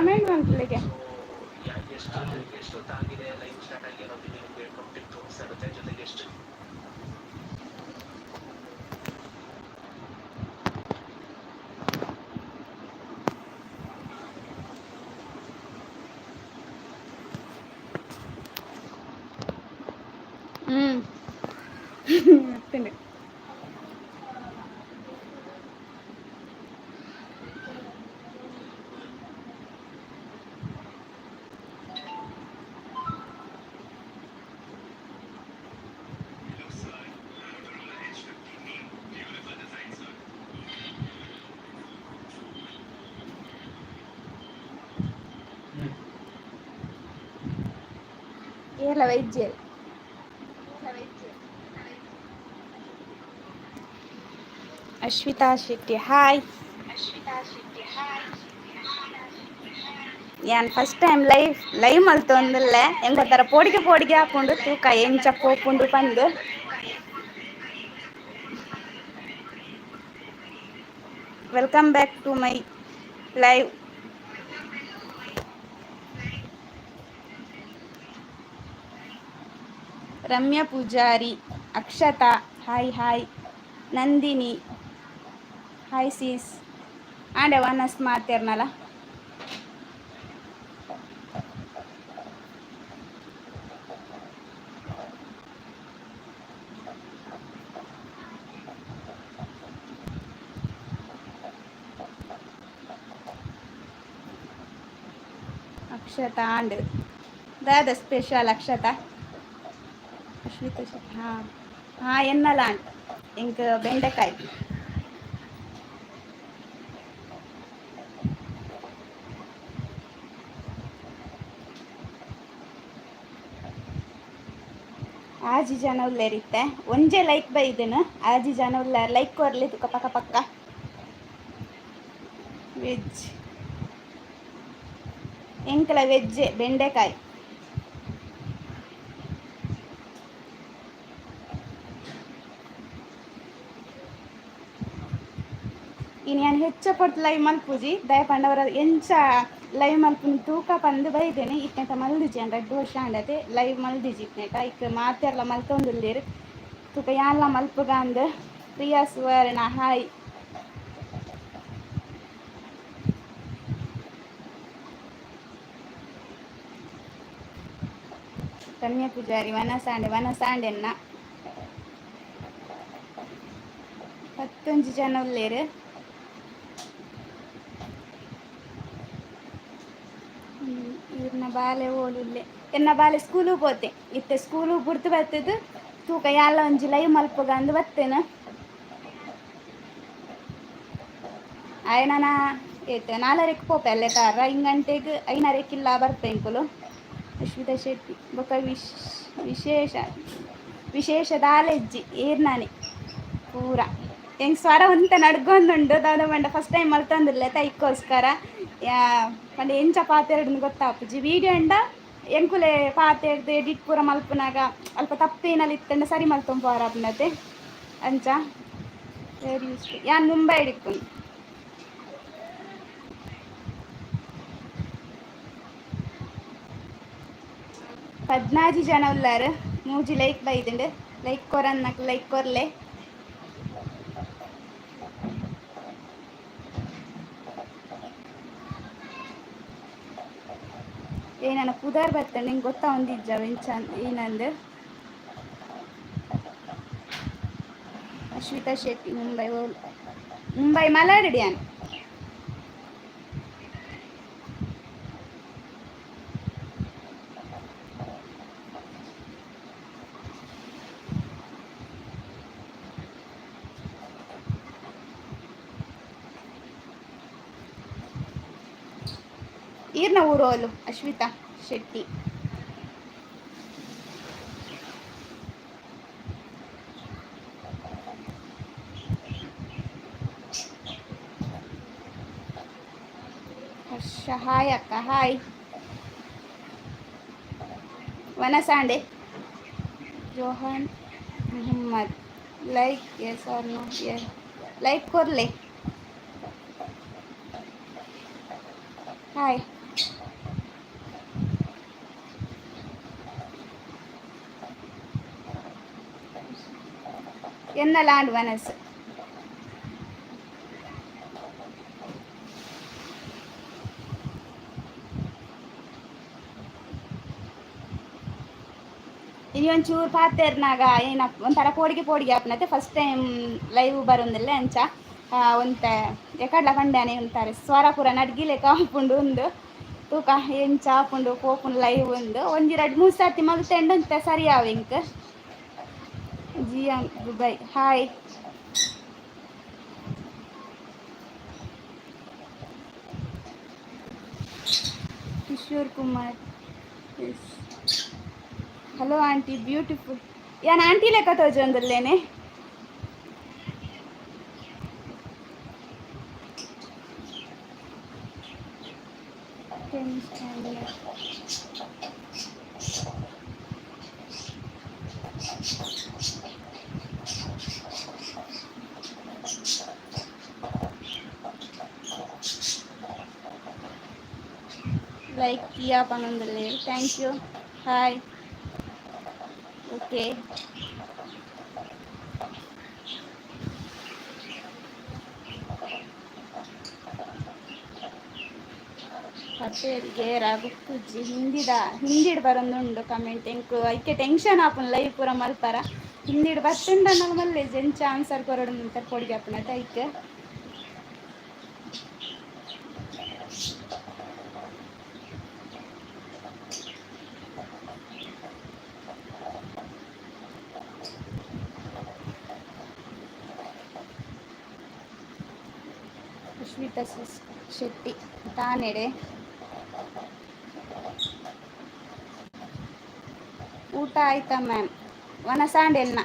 Comment ಮಲ್ಪುಲೆಗೆ. ಹ್ಮ್ ತಿಂಡಿ. ಏರ್ಲ ವೈದ್ಯರು. Ashwitha Shetty hi. ಯಾನ್ ಫಸ್ಟ್ ಟೈಮ್ ಲೈವ್ ಲೈವ್ ಮಲ್ತೊಂದುಲ್ಲೆ, ಎಂಕ್ ಒಂಥರ ಪೋಡಿಗೆ ಪೋಡಿಗೆ ಆಪುಂಡು ತೂಕ ಎಂಚ ಪೋಪುಂಡು ಪಂದ್. Welcome back to my live. Ramya Pujari, Akshata hi hi, Nandini hi sis. ಆಂಡ ವನಸ್ ಮಾತೆರ್ನಲ. ಅಕ್ಷತಾ ಆಂಡ್ ದಾದ ಸ್ಪೆಷಲ್ ಅಕ್ಷತಾ? ಅಶ್ವಿತ ಶೆಟ್ಟಿ ಹಾಂ ಹಾಂ ಎನ್ನಲ ಆಂಡ್ ಎಂಕ್ ಬೆಂಡೆಕಾಯಿ. ಆಜಿ ಜನ ಉಲ್ಲೇರಿತ್ತೆ, ಒಂಜೆ ಲೈಕ್ ಬೈದೆನು. ಆಜಿ ಜನ ಉಲ್ಲಾರ್, ಲೈಕ್ ಕೊರ್ಲಿ ತುಕ ಪಕ್ಕ ಪಕ್ಕ. ವೆಜ್ ಎಂಕಲ ವೆಜ್ಜೆ ಬೆಂಡೆಕಾಯಿ. ಇನಿ ಯಾನ್ ಹೆಚ್ಚ ಪೊರ್ತು ಲೈವ್ ಮಲ್ಪುಜಿ, ದಯ ಪಂಡ ಎಂಚ ಲೈವ್ ಮಲ್ಪುನಿ ತೂಕ ಪಂದ್ ಬೈದೇನೆ. ಇತ್ನೆಟ ಮಲ್ದಿಜಿ, ಯಾನ್ 2 ವರ್ಷ ಆಂಡತೆ ಲೈವ್ ಮಲ್ದಿಜಿ ಇತ್ನೆಟ. ಇಕ್ ಮಾತೆರ್ಲ ಮಲ್ತೊಂದುಲ್ಲೆರ್, ತೂಕ ಯಾನ್ಲ ಮಲ್ಪುಗ ಅಂದ್. ಪ್ರಿಯಾ ಸುವರ್ಣ ಹಾಯ್. ರಮ್ಯಾ ಪೂಜಾರಿ ವನಸಾಂಡೆ ವನಸಾಂಡೆನ್ನ. 11 ಜನ ಉಲ್ಲೆರ್. ಈರ್ನ ಬಾಲೆ ಓಲುಲ್ಲೆ? ಎನ್ನ ಬಾಲೆ ಸ್ಕೂಲು ಪೋತೆ ಇತ್ತೆ, ಸ್ಕೂಲು ಬುಡ್ದು ಬತ್ತದು ತೂಕ ಯಾನ್ಲ ಒಂಜಿ ಲೈವ್ ಮಲ್ಪುಗ ಅಂದ್ ಬತ್ತೇನ. ಆಯೆ ನನ ಏತ್ ನಾಲರೆಕ್ ಪೋಪೆ ಅಲ್ಲೇ ಕಾರ ಇಂಗಂಟೆಗ್ ಐನರೆಕ್ಕಿಲ್ಲ ಬರ್ಪೆ ಎಂಕುಲು. ಅಶ್ವಿತಾ ಶೆಟ್ಟಿ ಬೊಕ ವಿಶೇಷ ವಿಶೇಷ ದಾಲೆಜ್ಜಿ ಏರ್ನಾನಿ ಪೂರ. ಎಂಕ್ ಸ್ವರ ಒಂತೆ ನಡ್ಗೊಂದುಂಡು, ದಾದ ಪಂಡ ಫಸ್ಟ್ ಟೈಮ್ ಮಲ್ತೊಂದುಲ್ಲೆ ತೈಕ್ಕೋಸ್ಕರ. ಪಂಡ ಎಂಚ ಪಾತೆರೊಡುಂದು ಗೊತ್ತಾಪುಜಿ. ವೀಡಿಯೋ ಅಂಡ ಎಂಕುಲೆ ಪಾತೆರ್ದ್ ಎಡಿಟ್ ಪೂರ ಮಲ್ಪುನಗ ಅಲ್ಪ ತಪ್ಪೇನಲ ಇತ್ತಂಡ ಸರಿ ಮಲ್ತೊಂದು ಪೋವರ ಅಂಚ. Very useful. ಯಾನ್ ಮುಂಬೈ ಇಪ್ಪುನು. 14 ಜನ ಉಲ್ಲಾರ್, ಮೂಜಿ ಲೈಕ್ ಬೈದುಂಡು. ಲೈಕ್ ಕೊರನ್ನಕ್ ಲೈಕ್ ಕೊರ್ಲೆ. ಏನನ ಪುದರ್ ಬತ್ತಂಡ ನಿಂಗೆ ಗೊತ್ತಾ ಒಂದಿಜ್ಜ ಎಂಚ ಏನಂದ್. ಅಶ್ವಿತಾ ಶೆಟ್ಟಿ ಮುಂಬೈ ಓಲ್? ಮುಂಬೈ ಮಲಾಡ್ ಯಾನ್. ಈರ್ನ ಊರೋಲು ಅಶ್ವಿತಾ ಶೆಟ್ಟಿ? ಹರ್ಷ ಹಾಯ್ ಅಕ್ಕ ಹಾಯ್. ವನಸಾಂಡೆ. Johan Mohammed like yes or no? Like ಕೊರ್ಲೆ. ಹಾಯ್. ಎನ್ನಲಾಂಡ್ ವನಸ್. ಇನಿ ಒಂಚೂರು ಪಾತೆರ್ನಾಗ ಏನಪ್ಪ ಒಂಥರ ಪೋಡಿಗೆ ಪೋಡಿಗೆ ಆಪುನತೆ. ಫಸ್ಟ್ ಟೈಮ್ ಲೈವ್ ಬರೋಂದಿಲ್ಲ ಅಂಚ ಒಂತೆ ಎಕಡ್ಲ ಪಂಡ್ಯಾನೆ ಉಂತಾರೆ ಸ್ವರ ಪೂರ ನಡ್ಗಿಲೆಕ ಆಪುಂಡು ಉಂದು. ತೂಕ ಎಂಚ ಆಪುಂಡು ಪೋಪುಂಡು ಲೈವ್ ಉಂದು. ಒಂಜಿ ರಡ್ಡ್ ಮೂರು ಸರ್ತಿ ಮಲ್ತೆಂಡ ಒಂತೆ ಸರಿ ಆವು ಎಂಕ್. G M Dubai hi. Kishore Kumar yes. Hello aunty, beautiful. ಯಾನ್ ಆಂಟಿ ಲೆಕ್ಕ ತೋಜೊಂದುಲ್ಲೇನೆ? Standard. Like Kiya ಪನೊಂದುಲ್ಲೆ, thank you. Hi, okay. ಪತ್ತೇರಿಗೆ ಗುಪ್ಪುಜ್ಜಿ ಹಿಂದಿದ ಹಿಂದಿಡ್ ಬರೊಂದುಂಡು ಕಮೆಂಟ್. ಎಂಕ್ ಐಕೆ ಟೆನ್ಷನ್ ಆಪುಂಡು ಲೈವ್ ಪೂರ ಮಲ್ಪರ. ಹಿಂದಿಡ್ ಬತ್ತುಂಡ ಮಲ್ಲೆಜ್ ಎಂಚ ಆನ್ಸರ್ ಕೊರೊಡು ಅಂತ ಪೋಡಿಗೆ ಆಪುನತೆ ಐಕ್. ಅಶ್ವಿತಾ ಶೆಟ್ಟಿ ತಾನೆಡೆ. ಊಟ ಆಯ್ತಾ ಮ್ಯಾಮ್? ವನಸಾಂಡ್ ಎನ್ನ.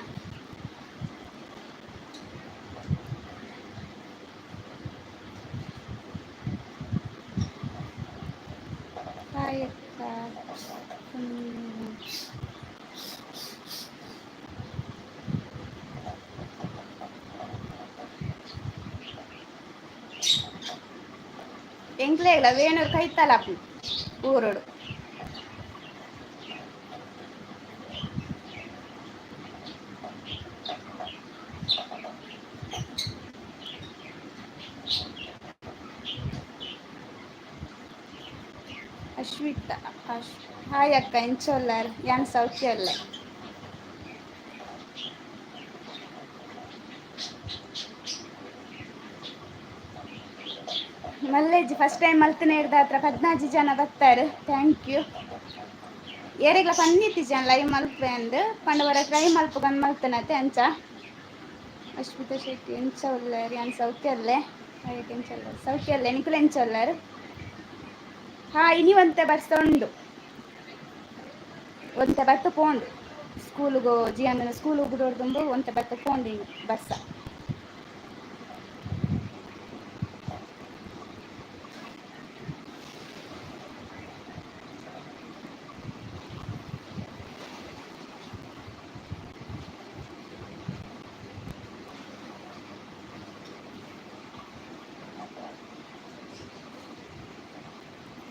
ಹಾಯ್ ಅಕ್ಕ. ಎಂಕ್ಲೆಗ್ಲ ವೇಣೂರು ಕೈತಲ ಊರುಡು. ಅಶ್ವಿತ ಅಶ್ ಹಾಯ್ ಅಕ್ಕ, ಎಂಚೊಲ್ಲಾರ್? ಯಾನ್ ಸೌಖ್ಯ ಉಲ್ಲೆ. ಮಲ್ಲೇಜ್ ಫಸ್ಟ್ ಟೈಮ್ ಮಲ್ತನೆ ಹತ್ರ 14 ಜನ ಬರ್ತಾರೆ, thank you. ಏರೆಗ್ಲ ಪನ್ನಿತ್ತಿ ಜನ ಲೈವ್ ಮಲ್ಪೆ ಅಂದ್ ಪಂಡ ವರ ಟ್ರೈ ಮಲ್ಪುಗಂದ್ ಮಲ್ತನತೆ ಅಂಚ. ಅಶ್ಮಿತಾ ಶೆಟ್ಟಿ ಎಂಚ ಉಲ್ಲಾರ್? ಯಾನ್ ಸೌಖ್ಯ ಉಲ್ಲೆ. ಎಂಚ ಉಲ್ಲಾರ್? ಸೌಖ್ಯ ಉಲ್ಲೆ. ನಿಕುಲು ಎಂಚ ಉಲ್ಲಾರ್? ಹಾ, ಇನಿ ಒಂತೆ ಬರ್ಸ ಉಂಡು, ಒಂತೆ ಬತ್ತ ಪೋಂಡು. ಸ್ಕೂಲ್ಗು ಜಿಯಂದನ ಸ್ಕೂಲ್ ಬಿಡೋರ್ದುಂಬು ಒಂತೆ ಬತ್ತ ಪೋಂಡು ಇನಿ ಬರ್ಸ.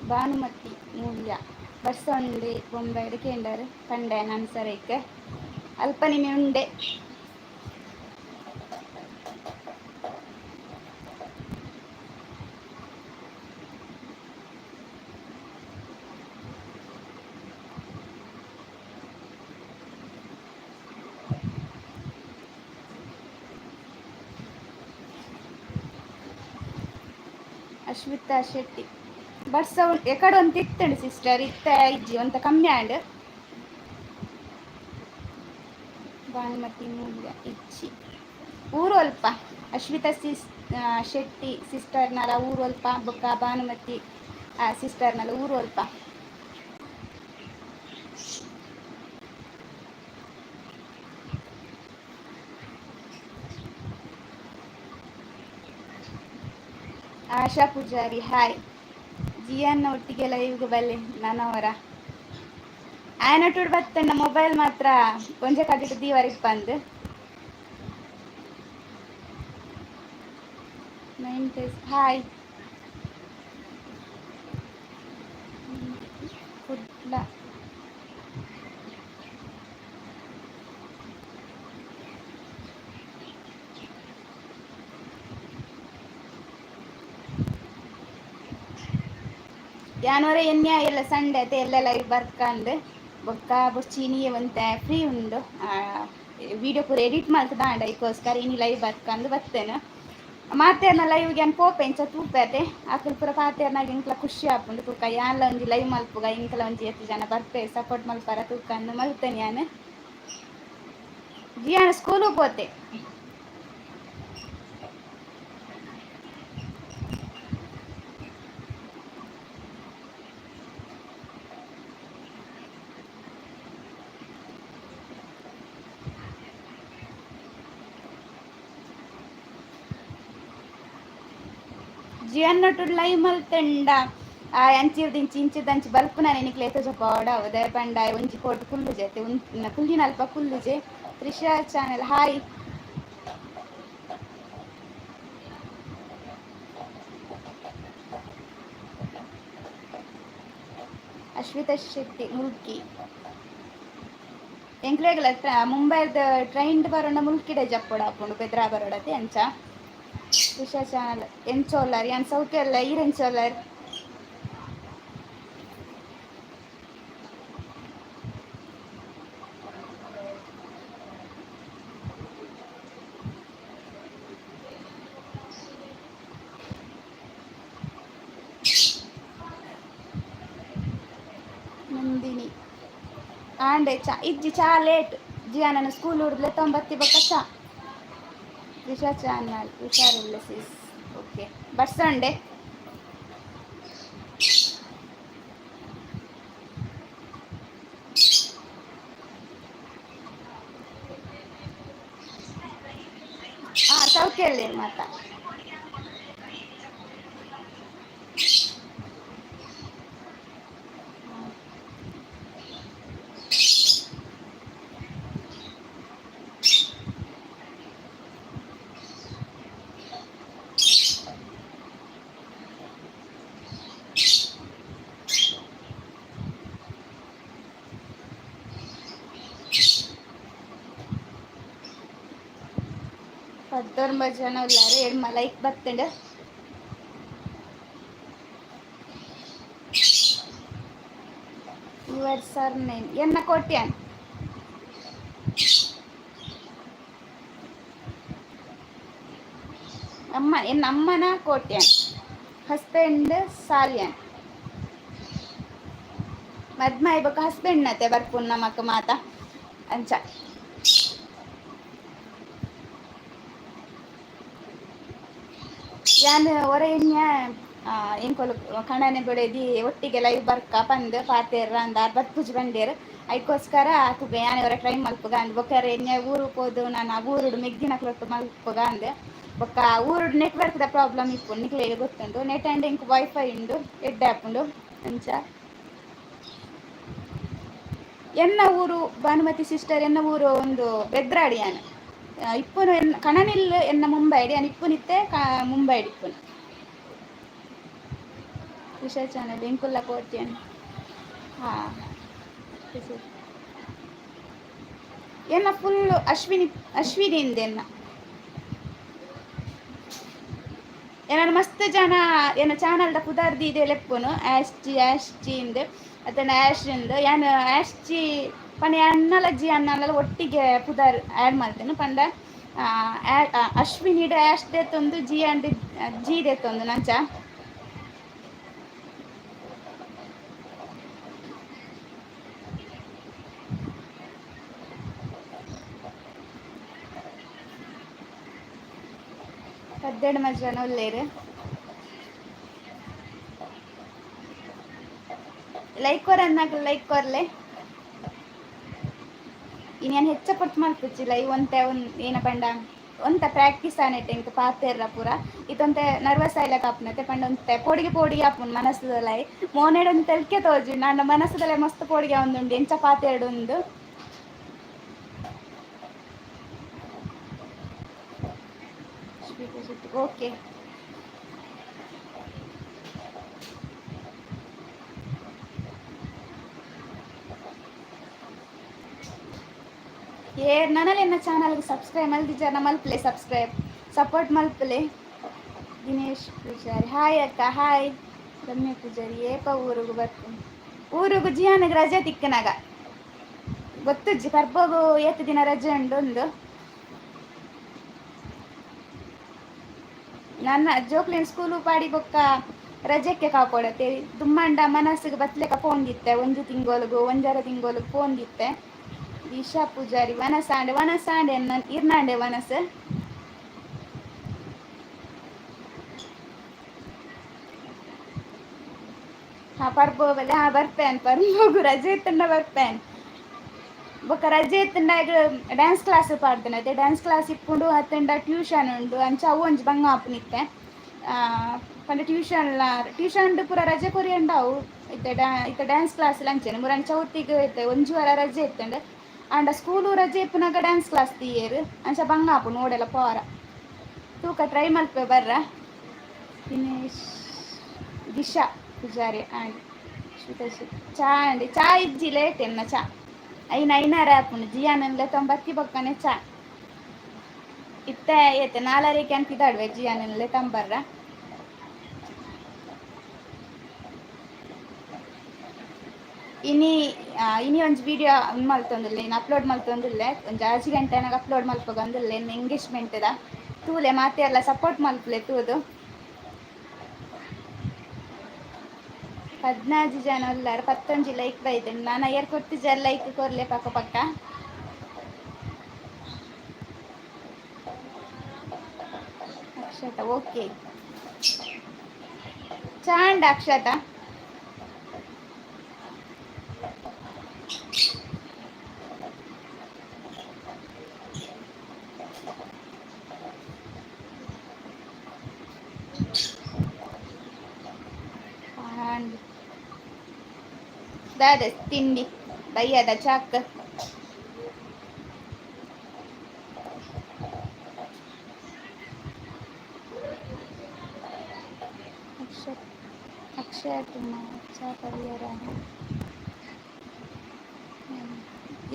ಭಾನುಮತಿ ಮೂಲ್ಯ ಬರ್ಸ ಉಂಡೆ ಬೊಂಬೈಡ್ ಕೇಂಡರ್ ಪಂಡೆ ಆನ್ಸರ್ ಐಕ್ ಅಲ್ಪ ನಿಮೆ ಉಂಡೆ. ಅಶ್ವಿತಾ ಶೆಟ್ಟಿ ಬರ್ಸ ಎಕಡೆ ಒಂತ ಇತ್ತಂಡು ಸಿಸ್ಟರ್, ಇತ್ತ ಇಜ್ಜಿ, ಒಂತ ಕಮ್ಮಿ ಆಂಡ್. ಭಾನುಮತಿ ಮೂಲ್ಯ ಇಜ್ಜಿ. ಊರು ಅಲ್ಪ ಅಶ್ವಿತಾ ಸಿಸ್ ಶೆಟ್ಟಿ ಸಿಸ್ಟರ್ನಲ ಊರು ಅಲ್ಪ ಬೊಕ್ಕ ಭಾನುಮತಿ ಸಿಸ್ಟರ್ನಲ ಊರು ಅಲ್ಪ. ಆಶಾ ಪೂಜಾರಿ ಹಾಯ್. ಜಿಯನ್ನ ಒಟ್ಟಿಗೆ ಲೈವ್ಗೆ ಬಲ್ಲೆ ನನವರ ಆಯನಟುಡ್ ಬತ್ತಂಡ ಮೊಬೈಲ್ ಮಾತ್ರ ಒಂಜೆ ಕಡೆಟ್ ದೀವರಿಗ್ ಬಂದ್. 9 ಡೇಸ್ ಹಾಯ್. ಕುಡ್ಲ. ಯಾನೊರ ಎನ್ಯ ಎಲ್ಲ ಸಂಡೆ ಅತೆ ಎಲ್ಲ ಲೈವ್ ಬರ್ಕಂದು ಬೊಕ್ಕ ಬೊರ್ಚಿ ಒಂತೆ ಫ್ರೀ ಉಂಡು. ವೀಡಿಯೋ ಪೂರ ಎಡಿಟ್ ಮಲ್ತದ ಆಂಡ ಐಕೋಸ್ಕರ ಇನಿ ಲೈವ್ ಬರ್ಕಂದು ಬತ್ತೇನೆ. ಮಾತೇರ್ನ ಲೈವ್ಗೆ ಯಾನ್ ಪೋಪೆ ಇಂಚ ತೂಪೆ ಅತೆ. ಅಕುಲು ಪೂರ ಪಾತೆರ್ನಾಗ ಎಂಕ್ಲ ಖುಷಿ ಆಪುಂಡು. ತೂಕ ಯಾನ್ಲ ಒಂಜಿ ಲೈವ್ ಮಲ್ಪುಗ, ಎಂಕ್ಲ ಒಂಜಿ ಎತ್ ಜನ ಬರ್ಪೆ ಸಪೋರ್ಟ್ ಮಲ್ಪರ ತೂಕಂದು ಮಲ್ತೇನೆ ಯಾನ್. ಜಿಯಾನ್ ಸ್ಕೂಲು ಪೋತೆ. ಜಿಯನ್ನೊಟ್ಟು ಲೈವ್ ಮಲ್ತಂಡ ಅಂಚಿರ್ದಿಂಚಿ ಇಂಚಿರ್ದಂಚಿ ಬಲ್ಪುನ ನಿಕ್ಲೆ ತೋಜಪಾವಡ ಉದಯ ಪಂಡ ಒಂಜಿ ಕೋಟ್ ಕುಲ್ಲುಜೆ ಅತ್ತೆ, ಕುಲ್ಲಿನ ಅಲ್ಪ ಕುಲ್ಲುಜೆ. Trisha channel hi. ಅಶ್ವಿತಾ ಶೆಟ್ಟಿ ಮುಲ್ಕಿ. ಎಂಕ್ಲೆಗ್ಲ ಮುಂಬೈದ ಟ್ರೈನ್ ಬರೋಣ ಮುಲ್ಕಿಡೆ ಜಪ್ಪೊಡ ಆಪುಂಡು ಬೆದ್ರಾ ಬರೋಡತೆ ಅಂಚ. ತ್ರಿಷಾ ಚಾನಲ್ ಎಂಚೋಲ್ಲರ್? ಯಾನ್ ಸೌಖ್ಯ ಅಲ್ಲ, ಈರ್ ಎಂಚೋಲ್ಲರ್? ನಂದಿನಿ ಆಂಡೆ ಚಾ ಇಜ್ಜಿ, ಚಾ ಲೇಟ್. ಜಿಯಾನನ ಸ್ಕೂಲ್ ಹುಡ್ಲೆ ತೊಂಬತ್ತಿ ಬೊಕ್ಕ ಚಾ. ತ್ರಿಷಾ ಚಾನಲ್ ಹುಷಾರಿಲ್ಲ ಸಿಸ್. ಓಕೆ, ಬಸ್ ಉಂಡೆ. ಹಾಂ, ಸೌಖ್ಯ ಮಾತಾ. 19 ಜನ ಉಲ್ಲಾರ, ಎಡ್ಮ ಲೈಕ್ ಬತ್ತಂಡು. Your sir name? ಎನ್ನ ಕೋಟ್ಯಾನ್. ಅಮ್ಮ ಎನ್ನ ಅಮ್ಮನ ಕೋಟ್ಯಾನ್, ಹಸ್ಬೆಂಡ್ ಸಾಲ್ಯಾನ್. ಮದ್ಮ ಬೊಕ್ಕ ಹಸ್ಬೆಂಡ್ ನತೆ ಬರ್ಪುನ್ ನಮಕ್ ಮಾತ ಅಂಚ. ಯಾನ್ ಒರ ಎನ್ಯ ಎಂಕೊಲು ಕಣನೆ ಬೊಡೆದಿ ಒಟ್ಟಿಗೆ ಲೈವ್ ಬರ್ಕ ಪಂದ್ ಪಾತೆರ್ರ ಅಂದ್ ಆರ್ ಬತ್ಪುಜಿ ಬಂದೇರ್. ಐಕೋಸ್ಕರ ತೂಕ ಯಾನ್ ಒರ ಟ್ರೈ ಮಲ್ಪುಗ ಅಂದ್. ಬೊಕ್ಕ ಎನ್ಯ ಊರು ಪೋದು ನಾನು ಆ ಊರುಡು ಮೆಗ್ದಿನಕ್ಲೊಟ್ಟು ಮಲ್ಪುಗ ಅಂದ್. ಬೊಕ್ಕ ಊರುಡು ನೆಟ್ವರ್ಕ್ ದ ಪ್ರಾಬ್ಲಮ್ ಇಪ್ಪುಂಡು, ನಿಕ್ಲೆಗ್ ಗೊತ್ತುಂಡು. ನೆಟ್ ಅಂಡ್ ಎಂಕ್ ವೈಫೈ ಉಂಡು, ಎಡ್ಡೆ ಆಪುಂಡು ಅಂಚ. ಎನ್ನ ಊರು ಭಾನುಮತಿ ಸಿಸ್ಟರ್, ಎನ್ನ ಊರು ಒಂದು ಬೆದ್ರಾಡಿ. ಯಾನ್ ಇಪ್ಪುನು ಎನ್ನ ಕಣನಿಲ್ ಎನ್ನ ಮುಂಬೈಡ್, ಯಾನ್ ಇಪ್ಪುನಿತ್ತೆ ಮುಂಬೈಡ್ ಇಪ್ಪುನು. ವಿಷಯ ಚಾನಲ್ ಎಂಕುಲ್ಲ ಕೋಟ್ಯನ್. ಹಾ, ಎನ್ನ ಫುಲ್ ಅಶ್ವಿನಿ, ಅಶ್ವಿನಿ ಎನ್ನ. ಏನಾರು ಮಸ್ತ್ ಜನ ಏನ ಚಾನಲ್ದ ಪುದರ್ ದೀದೆ ಲೆಪ್ಪುನು, ಆಶ್ ಜಿ ಆಶ್ ಜಿ ಇಂದ್ ಅತ್ತಂಡ ಆಶ್ ಇಂದ್. ಯಾನ್ ಆಶ್ ಜಿ ಪಂಡ ಅನ್ನಲ ಜಿ ಅನ್ನಲ ಒಟ್ಟಿಗೆ ಪುದರ್ ಆ್ಯಡ್ ಮಲ್ತೇನೆ. ಪಂಡ ಅಶ್ವಿನಿಡ್ ಆಶ್ ದೆತ್ತೊಂದು, ಜಿ ಅಂಡ್ ಜಿ ದೆತ್ತೊಂದು ನಂಚ. 12 ಜನ ಉಲ್ಲೇರು. Like ಕೊರನ್ನಾಗ like ಕೊರ್ಲೆ. ಇನ್ಯಾನ್ ಹೆಚ್ಚ ಪೊರ್ತು ಮಲ್ಪುಜಿ ಲೈವ್. ಒಂತೆ ಏನ ಪಂಡ ಒಂತ ಪ್ರಾಕ್ಟೀಸ್ ಆನೆಟ್ ಎಂಕ್ ಪಾತೆರ್ರ ಪೂರ. ಇತ್ತೊಂತೆ ನರ್ವಸ್ ಆಯ್ಲಕ ಆಪುನತೆ. ಪಂಡ ಒಂತೆ ಪೋಡಿಗೆ ಪೋಡಿಗೆ ಆಪುಂಡು ಮನಸ್ಸುದಲೈ. ಮೋನೆಡ್ ಒಂದ್ ತೆಲ್ಕೆ ತೋಜುಂಡು, ಆಂಡ ಮನಸ್ಸುದಲೈ ಮಸ್ತ್ ಪೋಡಿಗೆ ಆವೊಂದುಂಡು ಎಂಚ ಪಾತೆರೊಡುಂದು. ಓಕೆ, ಏ ನನಲ ಎನ್ನ ಚಾನಲ್ಗೆ ಸಬ್ಸ್ಕ್ರೈಬ್ ಮಲ್ದಿಜಾರ ಮಲ್ಪಲೆ, ಸಬ್ಸ್ಕ್ರೈಬ್, ಸಪೋರ್ಟ್ ಮಲ್ಪಲೆ. ದಿನೇಶ್ ಪೂಜಾರಿ ಹಾಯ್ ಅಕ್ಕ, ಹಾಯ್. ರಮ್ಯ ಪೂಜಾರಿ, ಏಪ ಊರುಗು ಬರ್ಪು? ಊರುಗು ಜಿಯಾನಗ್ ರಜೆ ತಿಕ್ಕನಾಗ. ಗೊತ್ತುಜ್ಜಿ ಪರ್ಬಗು ಏತ್ ದಿನ ರಜೆ ಉಂಡು ಒಂದು. ನನ್ನ ಜೋಕ್ಲಿನ ಸ್ಕೂಲು ಪಾಡಿ ಬೊಕ್ಕ ರಜೆಕ್ಕೆ ಕಾಪೊಡತೆ. ದುಮ್ಮಂಡ ಮನಸ್ಸಿಗೆ ಬತ್ಲೆಕ ಪೋಂದಿತ್ತೆ, ಒಂಜಿ ತಿಂಗೊಲುಗು ಒಂಜರ ತಿಂಗೊಲುಗು ಪೋಂದಿತ್ತೆ. ದಿಶಾ ಪೂಜಾರಿ, ವನಸಾಂಡೆ ವನಸಾಂಡೆ ಇರ್ನಾಂಡೆ ವನಸ್. ಹಾ ಪರ್ಬೋ ಬಲೆ, ಹಾ ಬರ್ಪೇನ್ ಪರ್ಬೋಗು ರಜೆ ಇತ್ತಂಡ ಬರ್ಪೇನ್. ಬೊಕ್ಕ ರಜೆ ಇತ್ತಂಡ ಡ್ಯಾನ್ಸ್ ಕ್ಲಾಸ್ ಪಾಡ್ದನ, ಅದೇ ಡ್ಯಾನ್ಸ್ ಕ್ಲಾಸ್ ಇಪ್ಪುಂಡು, ಅತ್ತಂಡ ಟ್ಯೂಷನ್ ಉಂಡು. ಅಂಚ ಅವು ಒಂಜಿ ಬಂಗ ಆಪುನಿತ್ತೆ. ಪಂಡ ಟ್ಯೂಷನ್ ಟ್ಯೂಷನ್ ಪೂರ ರಜೆ ಕೊರಿಯಂಡ ಅವು. ಇತ್ತೆ ಇತ್ತೆ ಡ್ಯಾನ್ಸ್ ಕ್ಲಾಸ್ ಅಂಚೆನೆ ಮುರನ್ ಚೌತಿಗೆ ಇತ್ತೆ ಒಂಜಿ ವಾರ ರಜೆ ಇತ್ತಂಡ. ಆಂಡ ಸ್ಕೂಲು ರಜೆ ಇಪ್ಪುನಾಗ ಡ್ಯಾನ್ಸ್ ಕ್ಲಾಸ್ ತೀಯೇರು. ಅಂಚ ಬಂಗ ಆಪುಂಡು ನೋಡೆಲ್ಲ ಪೋರ. ತೂಕ ಟ್ರೈ ಮಲ್ಪೆ ಬರ್ರ. ದಿನೇಶ್, ದಿಶಾ ಪೂಜಾರಿ ಆಂಡ್ ಚಾ ಅಂಡಿ? ಚಾ ಇಜ್ಜಿ, ಲೇಟ್ ಎನ್ನ ಚಾ. ಐನ ಐನಾರ ಆಪುಂಡು. ಜಿಯಾನನ್ಲೆ ತೊಂಬತ್ತಿ ಬೊಕ್ಕನೆ ಚಾ. ಇತ್ತೆ ಏತೆ ನಾಲರಿಗೆ ಅಂತಿದ್ದಾಡ್ವೆ ಜಿಯಾನನ್ಲೆ ತಂಬರ್ರ. ಇನಿ ಇನಿ ಒಂಜಿ ವಿಡಿಯೋ ಮಲ್ತೊಂದುಲ್ಲೆ, ಇನ್ನು ಅಪ್ಲೋಡ್ ಮಲ್ತೊಂದುಲ್ಲೆ. ಒಂಜಿ ಆಜಿ ಗಂಟೆನಾಗ ಅಪ್ಲೋಡ್ ಮಲ್ಪಗೊಂದುಲ್ಲೆ ಇನ್ನು ಎಂಗೇಜ್ಮೆಂಟ್ದ. ತೂಲೆ, ಮಾತೆ ಎಲ್ಲ ಸಪೋರ್ಟ್ ಮಲ್ಪಲೆ ತೂದು. 14 ಜನ ಉಲ್ಲಾರ, ಪತ್ತೊಂಜಿ ಲೈಕ್ ಬೈದೆನ್. ನಾನ ಏರ್ ಕೊರ್ತಿಜಾರ್ ಲೈಕ್ ಕೊರ್ಲೆ ಪಕ್ಕ ಪಕ್ಕ. ಅಕ್ಷತಾ ಓಕೆ. ಚಾಂಡ ಅಕ್ಷತಾ. ಆಂಡ್ ದಾದ ತಿಂಡಿ ಬಯ್ಯದ ಚಾಕ್? ಅಕ್ಷಯ ಕುಮಾರ್, ಚಾ ಪರಿಯರ?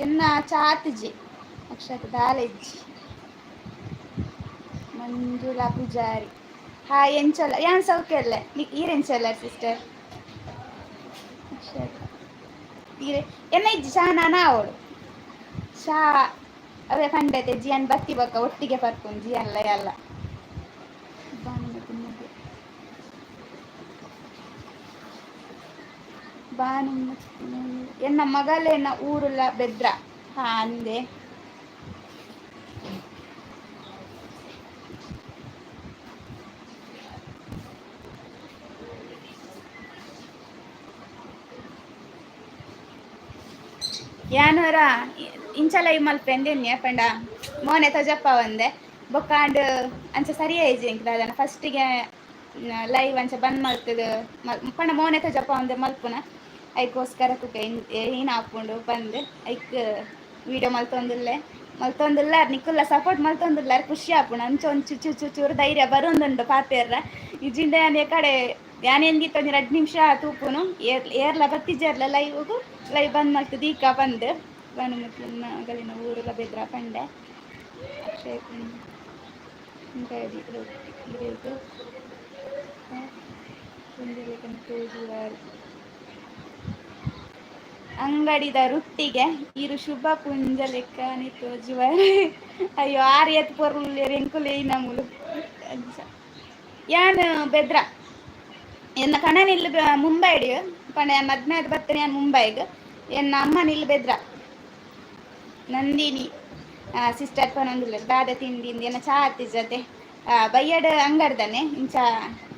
ಎನ್ನ ಚಾತುಜಿ ಅಕ್ಷತ, ದಾಲೆಜ್ಜಿ. ಮಂಜುಳಾ ಪೂಜಾರಿ ಹಾಯ್, ಎಂಚಲ್ಲ? ಯಾನ್ ಸೌಖ್ಯ ಅಲ್ಲ, ಈರೆಂಚಲ್ಲ ಸಿಸ್ಟರ್? ಅಕ್ಷತ ಈರೆ ಎನ್ನ ಇಜ್ಜಿ ಚಾ ನಾನ ಅವಳು ಚಾ ಅವೇ ಪಂಡತೆ. ಜಿಯನ್ ಬತ್ತಿ ಬೊಕ್ಕ ಒಟ್ಟಿಗೆ ಪರ್ಪುನ್ ಜಿಯನ್ಲ ಎಲ್ಲ. ಬಾನು ಎನ್ನ ಮಗಲೇನ ಊರುಲ ಬೆದ್ರ. ಹಾ ಅಂದೆ. ಯಾನೋರ ಇಂಚ ಲೈವ್ ಮಲ್ಪೆಂದೆನ್ಯ ಪಂಡ ಮೋನೆ ತಜಪ್ಪ ಒಂದೆ ಬೊಕ್ಕಾಂಡ್ ಅಂಚ ಸರಿಯಾಯಿಜಿ ಎಂಕ್ ದಾದನ. ಫಸ್ಟಿಗೆ ಲೈವ್ ಅಂಚ ಬಂದ್ ಮಲ್ತದು ಪಂಡ ಮೋನೆ ತಜಪ್ಪ ಒಂದೆ ಮಲ್ಪುನ. ಐಕೋಸ್ಕರ ತುಕ ಏನ್ ಆಪುಂಡು ಬಂದ್ ಐಕ್ ವಿಡಿಯೋ ಮಲ್ತೊಂದುಲ್ಲೆ. ಮಲ್ತೊಂದುಲ್ಲ, ನಿಕುಲ್ಲ ಸಪೋರ್ಟ್ ಮಲ್ತೊಂದುಲ್ಲಾರ್, ಖುಷಿ ಆಪುಂಡು. ಅಂಚ ಒಂಚು ಚೂರು ಚೂರು ಚೂರು ಧೈರ್ಯ ಬರೊಂದುಂಡು ಪಾತೆರ್ರ. ಇಜಿಂಡ ಯಾನ್ ಕಡೆ ಯಾನ್ ಎಂದಿತ್ತ ಒಂಜಿ ರಡ್ಡ್ ನಿಮಿಷ ತೂಪುನು. ಏರ್ ಏರ್ಲ ಬತ್ತಿಜೆರ್ಲ ಲೈವ್ಗು, ಲೈವ್ ಬಂದ್ ಮಲ್ತ್ ದೀಕ ಬಂದ್. ಭಾನುಮತಿ, ಮಗಳಿನ ಊರುಲ ಬೆದ್ರ ಪಂಡೆ. ಅಕ್ಷಯ್ ಅಂಗಡಿ ರೊಟ್ಟಿ ಇರೆಗ್ ತೋಜುವಾರ್. ಅಂಗಡಿದ ರೊಟ್ಟಿಗೆ ಇರು ಶುಭ ಪುಂಜ ಲೆಕ್ಕನೆ ತೋಜುವಾರ್. ಅಯ್ಯೋ, ಆರ್ ಏತ್ ಪೊರ್ಲು ಎಂಕುಲು ನಮುಲು. ಯಾನ್ ಬೆದ್ರ, ಎನ್ನ ಕಣನ್ ಇಲ್ಲಿ ಮುಂಬೈಡ್. ಪಂಡ ಯಾನ್ ಮದ್ಮೆ ಆದ್ ಬತ್ತನೆ ಯಾನ್ ಮುಂಬೈಗ್. ಎನ್ನ ಅಮ್ಮ ನಿಲ್ ಬೆದ್ರ. ನಂದಿನಿ ಸಿಸ್ಟರ್ ಪನೊಂದುಲ್ಲೆರ್ ದಾದ ತಿಂಡಿ? ಎನ್ನ ಚಾ ಆತಿಜತೆ. ಬಯ್ಯಡ್ ಅಂಗಡ್ದನೆ. ಇಂಚ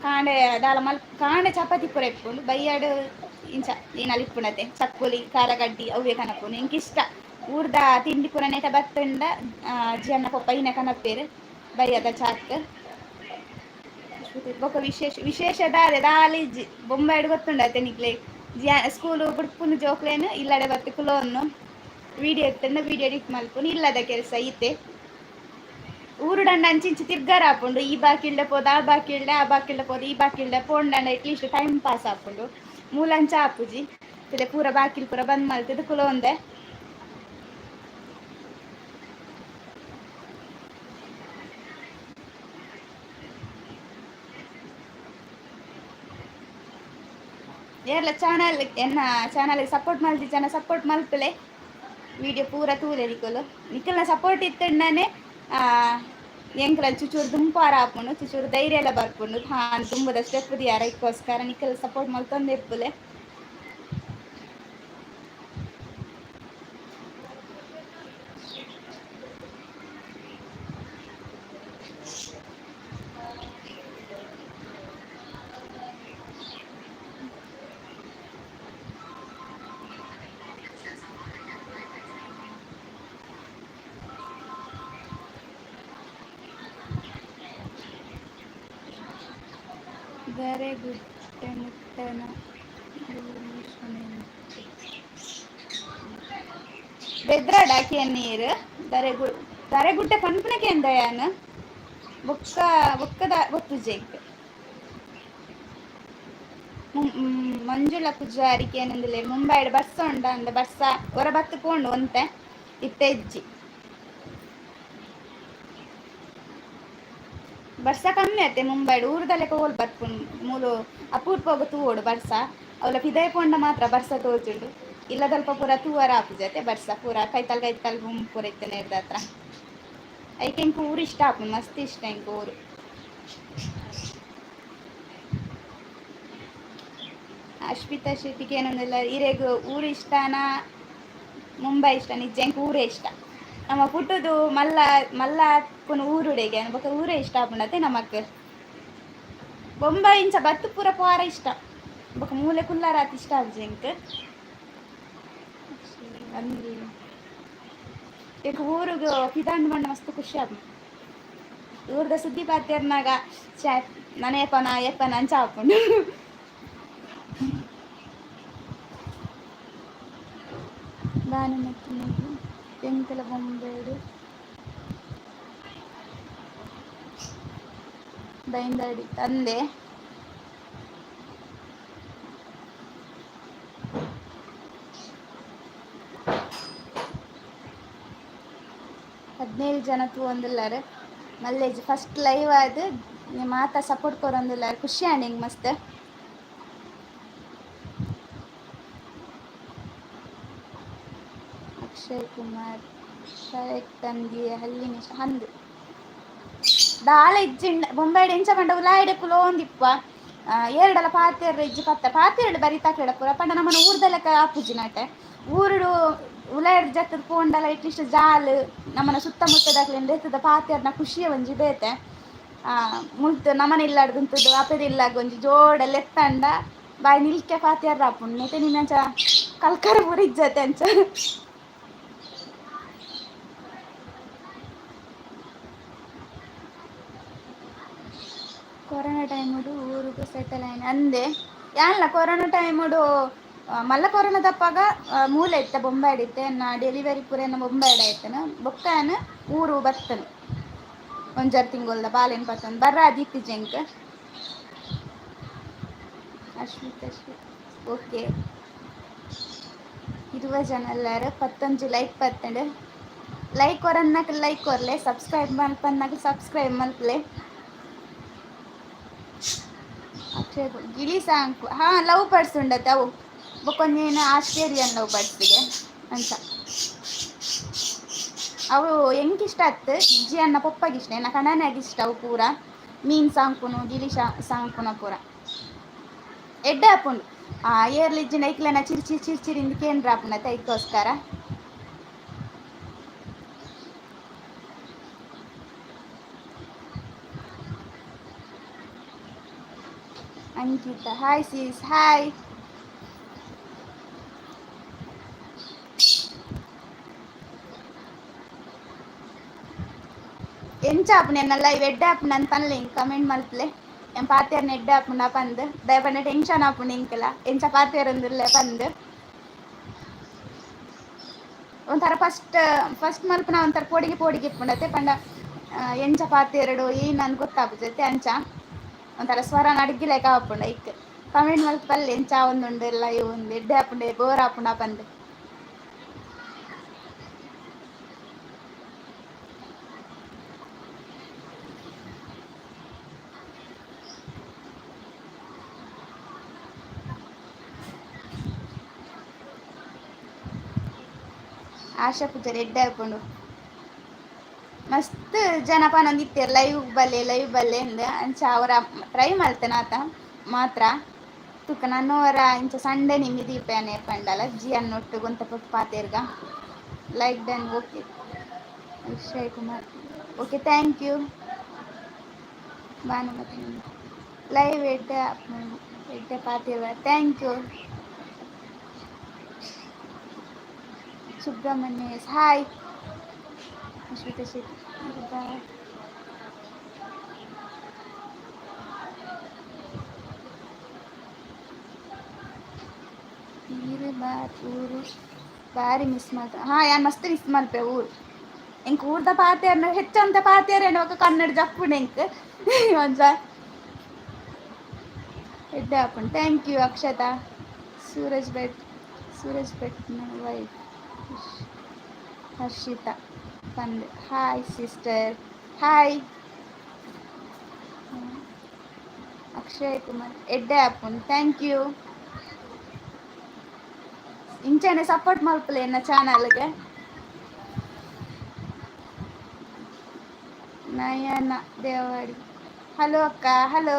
ಕಾಂಡೆ ದಾಲ ಮಲ್ ಕಾಂಡೆ ಚಪಾತಿ ಪೂರ ಇಪ್ಪುಂಡು. ಬಯ್ಯಡ್ ಇಂಚ ಏನಾಲ ಇಪ್ಪುಂಡತೆ, ಚಕ್ಕುಲಿ ಖಾರಗಡ್ಡಿ ಅವ್ವೆ ಕನಪುನು. ಎಂಕ್ ಇಷ್ಟ ಊರ್ದ ತಿಂಡಿ ಪೂರ. ನೇಟ ಬತ್ತುಂಡ ಜಿಯನ್ನ ಪೊಪ್ಪ ಇನ ಕನಪೇರು ಬಯ್ಯದ ಚಾಕ್. ಬೊಕ ವಿಶೇಷ ವಿಶೇಷ ದಾದೆ? ದಾಲ ಇಜ್ಜಿ. ಬೊಂಬಾಯಿಡ್ ಗೊತ್ತುಂಡತೆ ನಿಕ್ಲೆ, ಜಿಯಾ ಸ್ಕೂಲು ಬುಡ್ಪುನು ಜೋಕ್ಲೇನು, ಇಲ್ಲಡೆ ಬತ್ತ್ ಕುಲೋನ್ನು, ವಿಡಿಯೋ ಇತ್ತಂಡ ವಿಡಿಯೋ ಎಡಿಟ್ ಮಲ್ಪುನು, ಇಲ್ಲದ ಕೆಲಸ ಈತೆ. ಊರುಡಂಡ ಅಂಚಿಂಚಿ ತಿರ್ಗಾರ ಆಪುಂಡು. ಈ ಬಾಕಿಲ್ಡೆ ಪೋದು ಆ ಬಾಕಿಲ್ಡೆ, ಆ ಬಾಕಿಲ್ಡೆ ಪೋದು ಈ ಬಾಕಿಲ್ಡೆ ಪೋಂಡಂಡ ಅಟ್ಲೀಸ್ಟ್ ಟೈಮ್ ಪಾಸ್ ಆಪುಂಡು. ಮೂಲಂಚ ಆಪುಜಿ. ಪಿದೆ ಪೂರ ಬಾಕಿಲ್ ಪೂರ ಬಂದ್ ಮಲ್ತುದು ಕುಲೋಂದೆ. ಏರ್ಲ ಚಾನಲ್ ಎನ್ನ ಚಾನಲ್ ಸಪೋರ್ಟ್ ಮಲ್ತಿ ಜನ ಸಪೋರ್ಟ್ ಮಲ್ಪಲೆ. ವಿಡಿಯೋ ಪೂರ ತೂಲೆ ನಿಕುಲು. ನಿಕಲ್ನ ಸಪೋರ್ಟ್ ಇತ್ತಂಡನೆ ಎಂಕ್ಲ ಚುಚೂರು ದುಂಪಾರ ಆಪುಂಡು, ಚುಚೂರು ಧೈರ್ಯ ಎಲ್ಲ ಬರ್ಪುಂಡು. ಹಾ, ದುಂಬುದ ಸ್ಟೆಪ್ ದಿಯಾರ ಇಕ್ಕೋಸ್ಕರ ನಿಕಲ್ ಸಪೋರ್ಟ್ ಮಲ್ತೊಂದು ಇಪ್ಪುಲೆ. ದರೆ ಗುಡ್ಡೆ ಮುಟ್ಟನ. ಬೆದ್ರಾಡ ನೀರು ದರೆ ದರೆಗುಡ್ಡೆ ಪನ್ಪುನಕ್ಕೆ ಎಂದಯಾನ ಬೊಕ್ಕ ಬೊಕ್ಕದ ಗೊತ್ತುಜೆಂಕ್. ಮಂಜುಳ ಪೂಜಾರಿ ಏನಂದಿಲ್ಲ, ಮುಂಬೈಡ್ ಬರ್ಸ ಉಂಡ ಅಂದ. ಬರ್ಸ ಹೊರ ಬತ್ತು ಪೋಂಡು ಒಂತೆ, ಇತ್ತೆಜ್ಜಿ. ಬರ್ಸ ಕಮ್ಮಿ ಆತೆ ಮುಂಬೈಡ್. ಊರುದಲ್ಲೇ ಕೋಲ್ ಬರ್ಪುಂಡು. ಮೂಲು ಅಪೂರ್ಪೋಗ ತೂವೋಡು ಬರ್ಸ. ಅವಲ ಪಿದಯ್ ಪೋಂಡ ಮಾತ್ರ ಬರ್ಸ ತೋಜುಂಡು. ಇಲ್ಲದಲ್ಪ ಪೂರ ತೂವರ ಆಪುಜತೆ ಬರ್ಸ. ಪೂರ ಕೈತಲ್ ಕೈತಲ್ ಪೂರ ಇತ್ತೆ ನೇರ್ದ ಹತ್ರ. ಐಕೆ ಎಂಕ್ ಊರು ಇಷ್ಟ ಆಪುಂಡು, ಮಸ್ತ್ ಇಷ್ಟ ಎಂಕ್ ಊರು. ಅಶ್ಮಿತಾ ಶೆಟ್ಟಿಗೆ ಏನೊಂದಿಲ್ಲ, ಇರೆಗ್ ಊರು ಇಷ್ಟನಾ, ಮುಂಬೈ ಇಷ್ಟ? ನಿಜ ಎಂಕ್ ಊರೇ ಇಷ್ಟ. ನಮ್ಮ ಪುಟ್ಟುದು ಮಲ್ಲ ಮಲ್ಲ ಆಪುನ ಊರುಡೆಗೆ ಬೊಕ ಊರೇ ಇಷ್ಟ ಆಪುಂಡತೆ ನಮಕ್. ಬೊಂಬೈ ಇಂಚ ಬತ್ತು ಪೂರ ಪೋರ ಇಷ್ಟ. ಬೊಕ ಮೂಲೆ ಕುಲ್ಲಾರ ಆತ್ ಇಷ್ಟ ಆಪುಜಿ ಎಂಕ್. ಅಂದು ಎಂಕ್ ಊರುಗು ಪಿದಾಂಡ್ ಪಂಡ ಮಸ್ತ್ ಖುಷಿ ಆಪುಂಡು. ಊರ್ದ ಸುದ್ದಿ ಪಾತೆರ್ನಾಗ ಛೆ, ನನ ಏಪನ ಏಪನ ಅಂಚ ಆಪುಂಡು. ಭಾನುಮತಿ, ಎಂಕಲ ಬೊಂಬೇಡು ಬೈಂದಡಿ ತಂದೆ. 17 ಜನ ತೂವೊಂದುಲ್ಲಾರ್. ಮಲ್ಲೇಜ್ ಫಸ್ಟ್ ಲೈವ್ ಆದ್ ಮಾತ ಸಪೋರ್ಟ್ ಕೊರೊಂದುಲ್ಲಾರ್. ಖುಷಿ ಆಂಡ್ ಎಂಕ್ ಮಸ್ತ್. ಅಕ್ಷಯ್ ಕುಮಾರ್ ಕರೆಕ್ಟ್ ಅಂದಿ ಹಲ್ಲಿ ಅಂದು. ದಾಲ ಇಜ್ಜಿಂಡ ಬೊಂಬೈಡ್ ಎಂಚ ಪಂಡ ಉಲಾಯಿಡೆ ಕುಲೋಂದಿಪ್ಪ. ಏರ್ಡಲ ಪಾತೆರ್ರ ಇಜ್ಜಿ, ಪತ್ತ ಪಾತೆರ್ಡ್ ಬರಿ ತಾಕ್ಲೆಡ ಪೂರ. ಪಂಡ ನಮ್ಮನ ಊರ್ದಲೆಕ ಆಪುಜಿ ನಾಟೆ. ಊರುಡು ಉಲಾಯಿಡ್ ಜತ್ತದ್ ಪೋಂಡಲ ಎಟ್ಲೀಸ್ಟ್ ಜಾಲ್ ನಮ್ಮನ ಸುತ್ತಮುತ್ತದಕ್ಲೆನ್ ಲೆತ್ತುದ ಪಾತೆರ್ನ ಖುಷಿಯ ಒಂಜಿ ಬೇತೆ. ಮುಲ್ತು ನಮನ ಇಲ್ಲಾಡ್ದುಂತುದು ಅಪೆದ ಇಲ್ಲಾಗ ಒಂಜಿ ಜೋಡ ಲೆತ್ತಂಡ ಬಾಯಿ ನಿಲ್ಕೆ ಪಾತೆರ್ರ ಆಪುಂಡು. ನೆಟೆ ನಿನ್ನಂಚ ಕಲ್ಕರ ಪೂರ ಇಜ್ಜತೆ ಅಂಚ. ಕೊರೋನಾ ಟೈಮುಡು ಊರುಗು ಸೆಟಲ್ ಆಯ್ನ ಅಂದೆ. ಯಾನ್ಲ ಕೊರೋನಾ ಟೈಮುಡು ಮಲ್ಲ ಕೊರೋನಾ ದಪ್ಪಾಗ ಮೂಲೆ ಇತ್ತ ಬೊಂಬಾಯ್ಡ್ ಇತ್ತೆ. ಎನ್ನ ಡೆಲಿವರಿ ಪೂರ ಎನ್ನ ಬೊಂಬಾಯ್ಡ್ ಆಯ್ತನ. ಬೊಕ್ಕ ಯಾನ್ ಊರು ಬತ್ತನು ಒಂಜಾರು ತಿಂಗೊಲ್ದ ಬಾಲೆನ್ ಪತ್ತೊಂದು ಬರ್ರ ಇತ್ತಿಜಿ ಎಂಕ್. ಅಶ್ವಿತ್ ಅಶ್ವಿತ್ ಓಕೆ. 20 ಜನ ಎಲ್ಲಾರು, 11 ಲೈಕ್ ಬತ್ತಂಡು. ಲೈಕ್ ಕೊರನ್ನಾಕ ಲೈಕ್ ಕೊರ್ಲೆ, ಸಬ್ಸ್ಕ್ರೈಬ್ ಮಲ್ಪನ್ನಾಕ ಸಬ್ಸ್ಕ್ರೈಬ್ ಮಲ್ಪಲೆ. ಅಕ್ಷಯ್ ಗಿಳಿ ಸಾಂಕು. ಹಾ, ಲವ್ ಬರ್ಡ್ಸ್ ಉಂಡತ್ತೆ ಅವು. ಬೊಕ್ಕೊಂಜೇನು ಆಸ್ಟ್ರೇಲಿಯನ್ ಲವ್ ಬರ್ಡ್ಸ್ಗೆ ಅಂಚ. ಅವು ಎಂಕ್ ಇಷ್ಟ ಆತ್, ಇಜ್ಜಿ ಅನ್ನ ಪೊಪ್ಪಗೆ ಇಷ್ಟ, ಎನ್ನ ಕಣನಾಗ ಇಷ್ಟ ಅವು ಪೂರ. ಮೀನ್ ಸಾಂಕುನು, ಗಿಳಿ ಸಾಂಕುನ ಪೂರ ಎಡ್ಡೆ ಆಪುಂಡು. ಆ ಏರ್ಲಿ ಇಜ್ಜಿಂಡ ಐಕ್ಲೆನ ಚಿರ್ ಚಿರ್ ಚಿರ್ ಚಿರ್ ಇಂದ್ ಕೇಂದ್ರ ಆಪುಂಡತೆ, ಐಕ್ಕೋಸ್ಕರ. Ankita, hi sis, hi. ಎಂಚ ಆಪುಂಡು ಎನ್ನ ಲೈವ್? ಎಡ್ಡೆ ಆಪುಂಡು ಅಂತ ಪನ್ಲೆ, ಇಂಕ್ ಕಮೆಂಟ್ ಮಲ್ಪಲೆ. ಎನ್ ಪಾತೆರ್ನ ಎಡ್ಡೆ ಆಪುಂಡ ಪಂದ್. ದಾಯೆ ಟೆನ್ಷನ್ ಆಪುಂಡು ಎಂಕಲ, ಎಂಚ ಪಾತೆರೊಂದುಲ್ಲೆ ಪಂದ್. ಒಂಥರ ಫಸ್ಟ್ ಫಸ್ಟ್ ಮಲ್ಪುನ ಒಂಥರ ಪೋಡಿಗೆ ಪೋಡಿಗೆ ಇಪ್ಪುಂಡತೆ. ಪಂಡ ಎಂಚ ಪಾತೆರಡು ಏನ್ ಗೊತ್ತಾಪುಜತೆ. ಅಂಚ ಒಂಥರ ಸ್ವರ ನಡ್ಗಿಲೆಕ ಆಪುಂಡು. ಐಕ್ ಕಮೆಂಟ್ ಮಲ್ತ್ ಪಲ್ಲೆ ಎಂಚ ಆವೊಂದುಂಡು ಲೈವ್ ಉಂದು, ಎಡ್ಡೆ ಆಪುಂಡೆ, ಬೋರ್ ಆಪುಂಡ ಪಂದ್. ಆಶಾ ಪೂಜಾರಿ ಎಡ್ಡೆ ಆಪುಂಡು. ಮಸ್ತ್ ಜನ ಪನೊಂದಿತ್ತೆರ್ ಲೈವ್ ಬಲ್ಲೆ, ಲೈವ್ ಬಲ್ಲೆ ಅಂದ್. ಅಂಚ ಅವರ ಟ್ರೈ ಮಲ್ತೆನಾತ ಮಾತ್ರ. ತುಕ ನನ್ನವರ ಇಂಚ ಸಂಡೆ ನಿಮಿ ದೀಪೇನೆ ಪಂಡಲ ಜಿಯನ್ ಒಟ್ಟುಗು ಒಂತೆ ಪೊರ್ತು ಪಾತೆರ್ಗ. Like done, okay. Akshay Kumar, okay, thank you. Bhanumathi, live ಎಡ್ಡೆ ಎಡ್ಡೆ ಪಾತೆರ್ವ, thank you. Subrahmanya, hi. Ashwitha Shetty, bye. ಈರು ಬಾರ್ ಊರು ಬಾರಿ ಮಿಸ್ ಮಲ್ತ. ಹಾಂ, ಯಾನ್ ಮಸ್ತ್ ಮಿಸ್ ಮಲ್ಪೆ ಊರು. ಎಂಕ್ ಊರ್ದ ಪಾತೆರ್ನ ಹೆಚ್ಚಂತ ಪಾತೆರೇನ ఒక ಕನ್ನಡ ಜಪ್ಪುಂಡು ಎಂಕ್ ಒಂಜ. ಎಡ್ಡೆ ಆಪುಂಡು, thank you. Akshata Suraj Bhat, Suraj ಭಟ್ನ ವೈಫ್ ಹರ್ಷಿತಾ ಪಂದ್. Hi sister, hi. Akshay Kumar, ಎಡ್ಡೆ ಆಪುಂಡು, thank you. ಇಂಚನೆ ಸಪೋರ್ಟ್ ಮಲ್ಪುಲೆ ಎನ್ನ ಚಾನಲ್ಗೆ. ನಯನ ದೇವಾಡಿ, ಹಲೋ ಅಕ್ಕ, ಹಲೋ.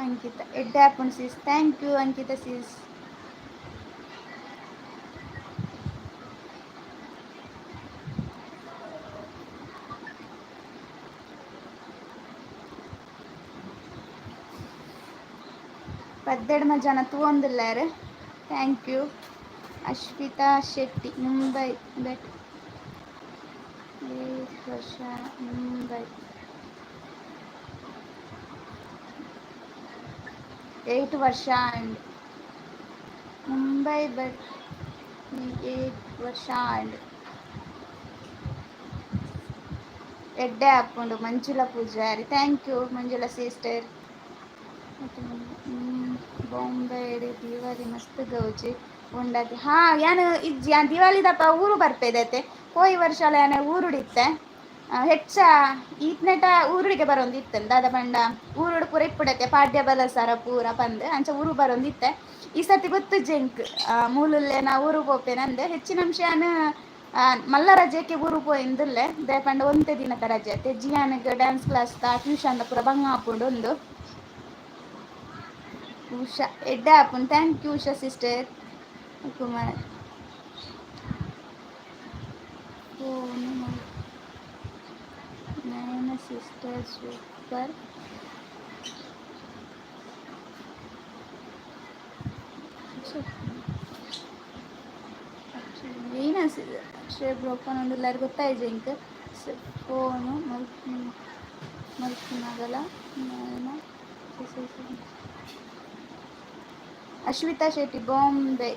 ಅಂಕಿತ, ಎಡ್ಡೆ ಆಪುಂಡು sis, thank you Ankita sis. ಪದ್ದೆಡ್ಮ ಜನ ತೂವೊಂದುಲ್ಲೆರ್, thank you. Ashwitha Shetty, Mumbai but ವರ್ಷ ಮುಂಬೈ 8 ವರ್ಷ ಆಂಡ್. ಮುಂಬೈ ಬಟ್ 8 ವರ್ಷ ಆಂಡ್. ಎಡ್ಡೆ ಆಪುಂಡು Manjula Poojary, thank you Manjula sister. Bombay Diwali ಮಸ್ತ್ ಗೌಜಿ ಉಂಡಾತಿ. ಹಾ, ಯಾನ್ ಇಜ್ಜಿ, ಯಾನ್ ದಿವಾಳಿದಪ್ಪ ಊರು ಬರ್ಪೆದೈತೆ. ಪೋಯಿ ವರ್ಷಲ ಯಾನ್ ಊರುಡಿತ್ತೆ. ಹೆಚ್ಚ ಈತ್ನೆಟ ಊರುಡಿಗೆ ಬರೋಂದಿತ್ತೆ. ದಾದ ಪಂಡ ಊರುಡು ಪೂರ ಇಪ್ಪುಡತೆ ಪಾಡ್ಯ ಬಲಸರ ಪೂರ ಪಂದ್ ಅಂಚ ಊರು ಬರೋಂದಿತ್ತೆ. ಈ ಸರ್ತಿ ಗೊತ್ತುಜ್ಜಿ ಎಂಕ್ ಮೂಲುಲ್ಲೆ ನಾ ಊರು ಪೋಪೆನಂದ್. ಹೆಚ್ಚಿನ ಅಂಶ ಯಾನ್ ಮಲ್ಲ ರಜೆಗೆ ಊರು ಪೋಯಿಂದುಲ್ಲೆ. ದಾಯೆ ಪಂಡ ಒಂತೆ ದಿನತ ರಜೆ ಅತ್ತೆ. ಜಿಯಾನ್ಗ್ ಡ್ಯಾನ್ಸ್ ಕ್ಲಾಸ್ ಟ್ಯೂಷನ್ ಪೂರ ಬಂಗ ಆಪುಂಡು ಉಂದು. ಉಷಾ, ಎಡ್ಡೆ ಆಪುಂಡು, thank you Usha sister. Kumar, phone Nayana sister super. ಏನ ಅಕ್ಷಯ್ ಬ್ರೋ ಪನೊಂದುಲ್ಲೆರ್ ಗೊತ್ತಾಯಿಜಿ ಎಂಕ್. ಫೋನು ಮಲ್ಪುನಗಲ ನಯನ. ಅಶ್ವಿತಾ ಶೆಟ್ಟಿ, ಬಾಂಬೆ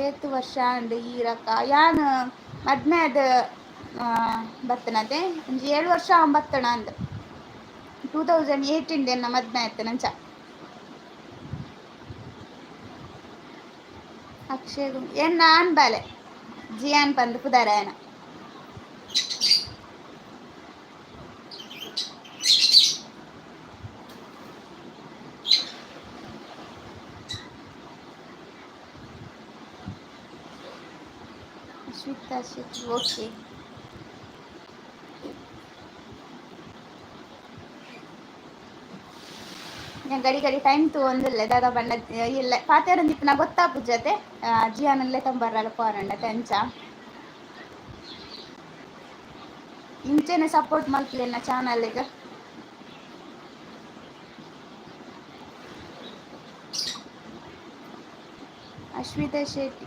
ಏತ್ ವರ್ಷ ಆಂಡ್ ಈರಕ್ಕ? ಯಾನ್ ಮದ್ಮೆ ಆದ್ ಬತ್ತನತೆ, ಒಂಜಿ 7 ವರ್ಷ ಬತ್ತಣ ಅಂದ್. 2018 ಎನ್ನ ಮದ್ಮೆ ಆಯ್ತು ನಂಚ. ಅಕ್ಷಯ್, ಎನ್ನ ಆನ್ ಬಾಲೆ ಜಿಯಾನ್ ಪಂದ್ ಪುದರ್. ಅಶ್ವಿತಾ ಶೆಟ್ಟಿ, ಓಕೆ. ಗಡಿ ಗಡಿ ಟೈಮ್ ತೂವೊಂದುಲ್ಲೆ. ದಾದ ಪಂಡ ಇಲ್ಲ ಪಾತೆರೊಂದಿಪ್ಪುನ ಗೊತ್ತಾಪುಜತೆ. ಜಿಯಾನಲ್ಲೇ ತಂಬರ್ರಲ ಪೋರಂಡ ಅಂಚ. ಇಂಚೆನೆ ಸಪೋರ್ಟ್ ಮಲ್ಪುಲೆ ಎನ್ನ ಚಾನಲ್ಗ್. Ashvita Shetty,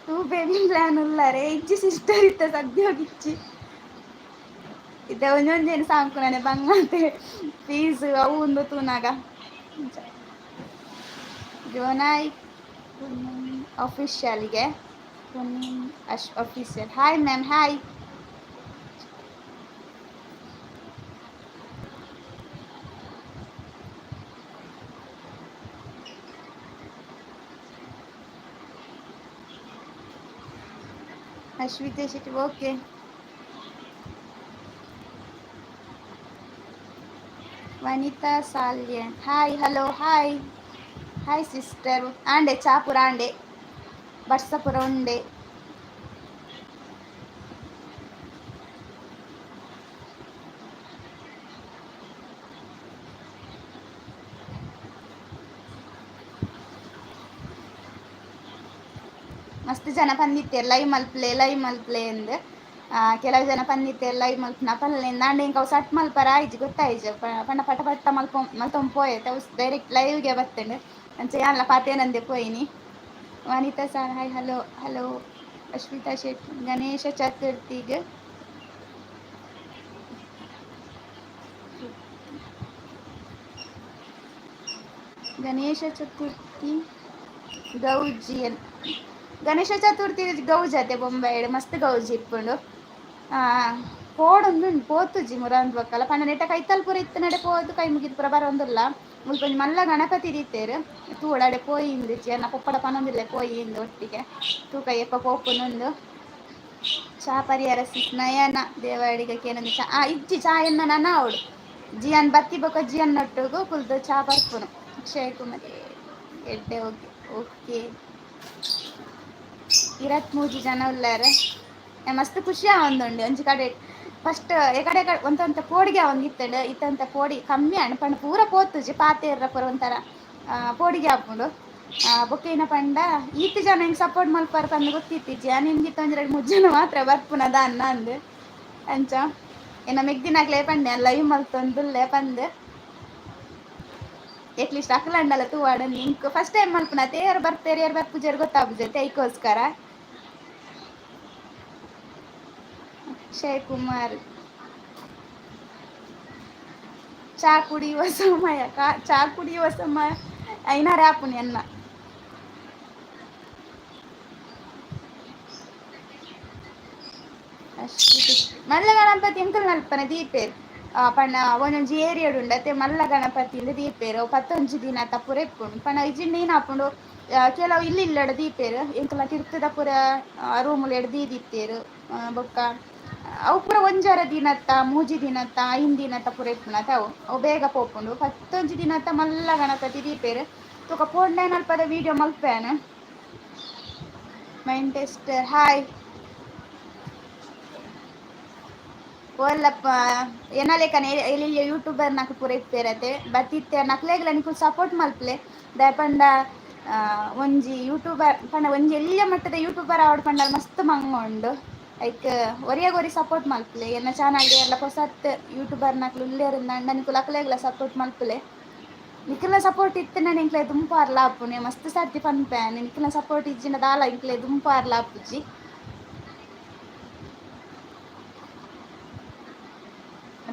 two baby plan ಉಲ್ಲಾರೆ? ಇಜ್ಜಿ ಸಿಸ್ಟರ್, ಇತ್ತ ಸದ್ಯೊಗ್ ಇಜ್ಜಿ. ಇತ್ತೆ ಒಂಜೊಂಜೆನ್ ಸಾಂಕುನನೆ ಬಂಗಾತೆ, ಫೀಸ್ ಅವು ಉಂದು ತೂನಾಗ. Jonai ಅಫಿಷಿಯಲ್ಗೆ ಅಶ್ official, hi ma'am, hi. Ashwitha Shetty, okay. Vanitha Salian, hi, hello, hi, hi sister. ಆಂಡೆ ಚಾಪುರ ಆಂಡೆ ಬರ್ಸಪುರ ಉಂಡೆ. ಮಸ್ತ್ ಜನ ಪಂದಿತ್ತೆರ್ ಲೈವ್ ಮಲ್ಪಲೆ, ಲೈವ್ ಮಲ್ಪಲೆ ಎಂದ್. ಕೆಲವು ಜನ ಪಂದಿತ್ತೆರ್ ಲೈವ್ ಮಲ್ಪುನ ಪನ್ಲೆ. ಆಂಡ ಎಂಕ್ ಅವು ಸಟ್ ಮಲ್ಪರ ಆಯ್ಜಿ, ಗೊತ್ತಾಯ್ಜಿ. ಪಂಡ ಪಟ ಪಟ್ಟ ಮಲ್ಪ ಮಲ್ತೊಂದು ಪೋಯೆ ಅವು ಡೈರೆಕ್ಟ್ ಲೈವ್ಗೆ ಬತ್ತಂಡ್. ಅಂಚ ಯಾನ್ಲ ಪಾತೇನಂದೆ ಪೋಯಿನಿ. Vanitha sir, hi, hello, hello. Ashwitha Shetty, Ganesha ಚತುರ್ಥಿಗ್ Ganesha Chaturthi ಗೌಜಿ. ಗಣೇಶ ಚತುರ್ಥಿ ಗೌಜಿ ಅತೆ ಬೊಂಬಾಯಿಡ್ ಮಸ್ತ್ ಗೌಜಿ ಇಪ್ಪುಂಡು. ಪೋಡೊಂದು ಪೋತುಜಿ ಮುರಾನ್ ಬೊಕ್ಕಲ. ಪಂಡ ನೆಟ್ಟ ಕೈತಲ್ ಪೂರ ಇತ್ತಿನಡೆ ಪೋದು ಕೈ ಮುಗಿದ್ ಪೂರ ಬರೊಂದುಲ್ಲ. ಮುಲ್ಪ ಒಂಜಿ ಮಲ್ಲ ಗಣಪತಿ ದೀತೆರ್, ತೂವೊಡು ಪೋಯಿಂದು. ಎನ್ನ ಪೊಪ್ಪಡ ಪನೊಂದಿಲ್ಲೆ ಪೋಯಿಂದು ಒಟ್ಟಿಗೆ. ತೂಕ ಏಪ ಪೋಪುನುಂದು. ಚಾ ಪರಿಹಾರ ಸಿಸ್ ನಯನ ದೇವಾಡಿಗ ಕೇನಂದು ಚಾ ಇಜ್ಜಿ. ಚಾ ಎನ್ನ ನನ ಅವಡು ಜಿಯನ್ ಬತ್ತಿ ಬೊಕ ಜಿಯನ್ ನೊಟ್ಟುಗು ಕುಲ್ದು ಚಾ ಪರ್ಪುನು. ಅಕ್ಷಯ್ ಕುಮಾರ್ ಎಡ್ಡೆ, ಓಕೆ ಓಕೆ. 23 ಜನ ಉಲ್ಲಾರ. ಮಸ್ತ್ ಖುಷಿ ಆವೊಂದುಂಡು. ಒಂಜಿ ಕಡೆ ಫಸ್ಟ್ ಎಕಡೆ ಒಂತೊಂತ ಪೋಡಿಗೆ ಆವೊಂದಿತ್ತಂಡ್. ಇತ್ತಂತ ಪೋಡಿ ಕಮ್ಮಿ ಆಂಡ್. ಪಂಡ ಪೂರ ಪೋತುಜಿ, ಪಾತೆರ್ರ ಪೂರ ಒಂಥರ ಪೋಡಿಗೆ ಆಪುಂಡು. ಬೊಕ್ಕ ಪಂಡ ಈತ್ ಜನ ಹೆಂಗೆ ಸಪೋರ್ಟ್ ಮಲ್ಪಾರ ಪಂದ್ ಗೊತ್ತಿತ್ತಿಜ್ಜಿ. ನಿಮ್ಗಿತ್ತ ಒಂಜಿ ಎರಡು ಮೂರು ಜನ ಮಾತ್ರ ಬರ್ಪುನ ದಾನ್ನ ಅಂದ್. ಅಂಚ ಎನ್ನ ಮೆಗ್ದಿನಾಗ್ಲೇ ಪಂಡೆ ಲೈವ್ ಮಲ್ತೊಂದುಲ್ಲೆ ಪಂದ್. ಎಟ್ಲೀಸ್ಟ್ ಅಕ್ಲಂಡಲ ತೂವಾಡ. ಇಂಕ್ ಫಸ್ಟ್ ಟೈಮ್ ಮಲ್ಪುನ ಯಾರು ಬರ್ಪೇರು ಯಾರು ಬರ್ಪುಜೆರ್ ಗೊತ್ತಾಪುಜೆ, ಐಕೋಸ್ಕರ. ಅಕ್ಷಯ್ ಕುಮಾರ್, ಚಾ ಕುಡಿಯುವ ಸಮಯ, ಚಾ ಕುಡಿಯುವ ಸಮಯ ಐನಾರೆ ಆಪುನಿ ಎನ್ನ. ಮಲ್ಲ ಗಣಪತಿ ಎಂಕುಲು ಮಲ್ಪನ ದೀಪೇರ್. ಪಂಡ ಒಂಜೊಂಜಿ ಏರಿಯಾಡ್ ಉಂಡು ಅತ್ತೆ, ಮಲ್ಲ ಗಣಪತಿ ಇಂದ್ ದೀಪೇರ್. 11 ದಿನ ಪೂರ ಇಪ್ಪುಂಡು. ಪಂಡ ಇಜ್ಜಿಂಡ ಏನಾಪುಂಡು, ಕೆಲವು ಇಲ್ಲಿ ಇಲ್ಲಡ ದೀಪೇರ್. ಎಂಕಲ್ನ ತಿರ್ತುದ ಪೂರ ರೂಮುಲೆಡ್ ದೀದಿತ್ತೇರ್. ಬೊಕ್ಕ ಅವು ಪೂರ ಒಂಜಾರ ದಿನತ್ತ, 3 ದಿನತ್ತ, 5 ದಿನತ್ತ ಪೂರ ಇಪ್ಪುನತ. ಅವು ಅವು ಬೇಗ ಪೋಪುಂಡು. 11 ದಿನತ್ತ ಮಲ್ಲ ಗಣಪತಿ ದೀಪೇರ್. ತೂಕ ಪೋಂಡ ಅಲ್ಪದ ವಿಡಿಯೋ ಮಲ್ಪೇನ. Mind tester, hi. ಓಲ್ಲಪ್ಪ ಏನಲೇಕನೆ ಎಲ್ಲಿ ಯೂಟ್ಯೂಬರ್ ನಾಕು ಪೂರ ಇಪ್ಪೇರತೆ ಬತ್ತಿತ್ತೆ. ನಕ್ಲೆಗ್ಲ ನಿಕುಲು ಸಪೋರ್ಟ್ ಮಲ್ಪಲೆ. ದಾಯೆ ಪಂಡ ಒಂಜಿ ಯೂಟ್ಯೂಬರ್ ಪಂಡ ಒಂಜಿ ಎಲ್ಯ ಮಟ್ಟದ ಯೂಟ್ಯೂಬರ್ ಆವಡ್ ಪಂಡ ಮಸ್ತ್ ಮಂಗ ಉಂಡು. ಐಕ್ ಒರಿಯಗೊರಿ ಸಪೋರ್ಟ್ ಮಲ್ಪಲೆ. ಎನ್ನ ಚಾನಲ್ ಎಲ್ಲ ಪೊಸತ್ ಯೂಟ್ಯೂಬರ್ ನಕ್ಲು ಉಲ್ಲೇರಿಂದಾಂಡ ನಿಕುಲು ಅಕ್ಲೆಗ್ಲ ಸಪೋರ್ಟ್ ಮಲ್ಪಲೆ. ನಿಕಲ್ನ ಸಪೋರ್ಟ್ ಇತ್ತಿನ ಎಂಕ್ಲೆ ದುಂಪಾರ್ಲ ಆಪುನೆ. ಮಸ್ತ್ ಸರ್ತಿ ಪನ್ಪೆ, ನಿಕಲ್ನ ಸಪೋರ್ಟ್ ಇಜ್ಜಿಂಡ ದಾಲ ಎಂಕ್ಲೆ ದುಂಪಾರ್ಲ ಆಪುಜಿ.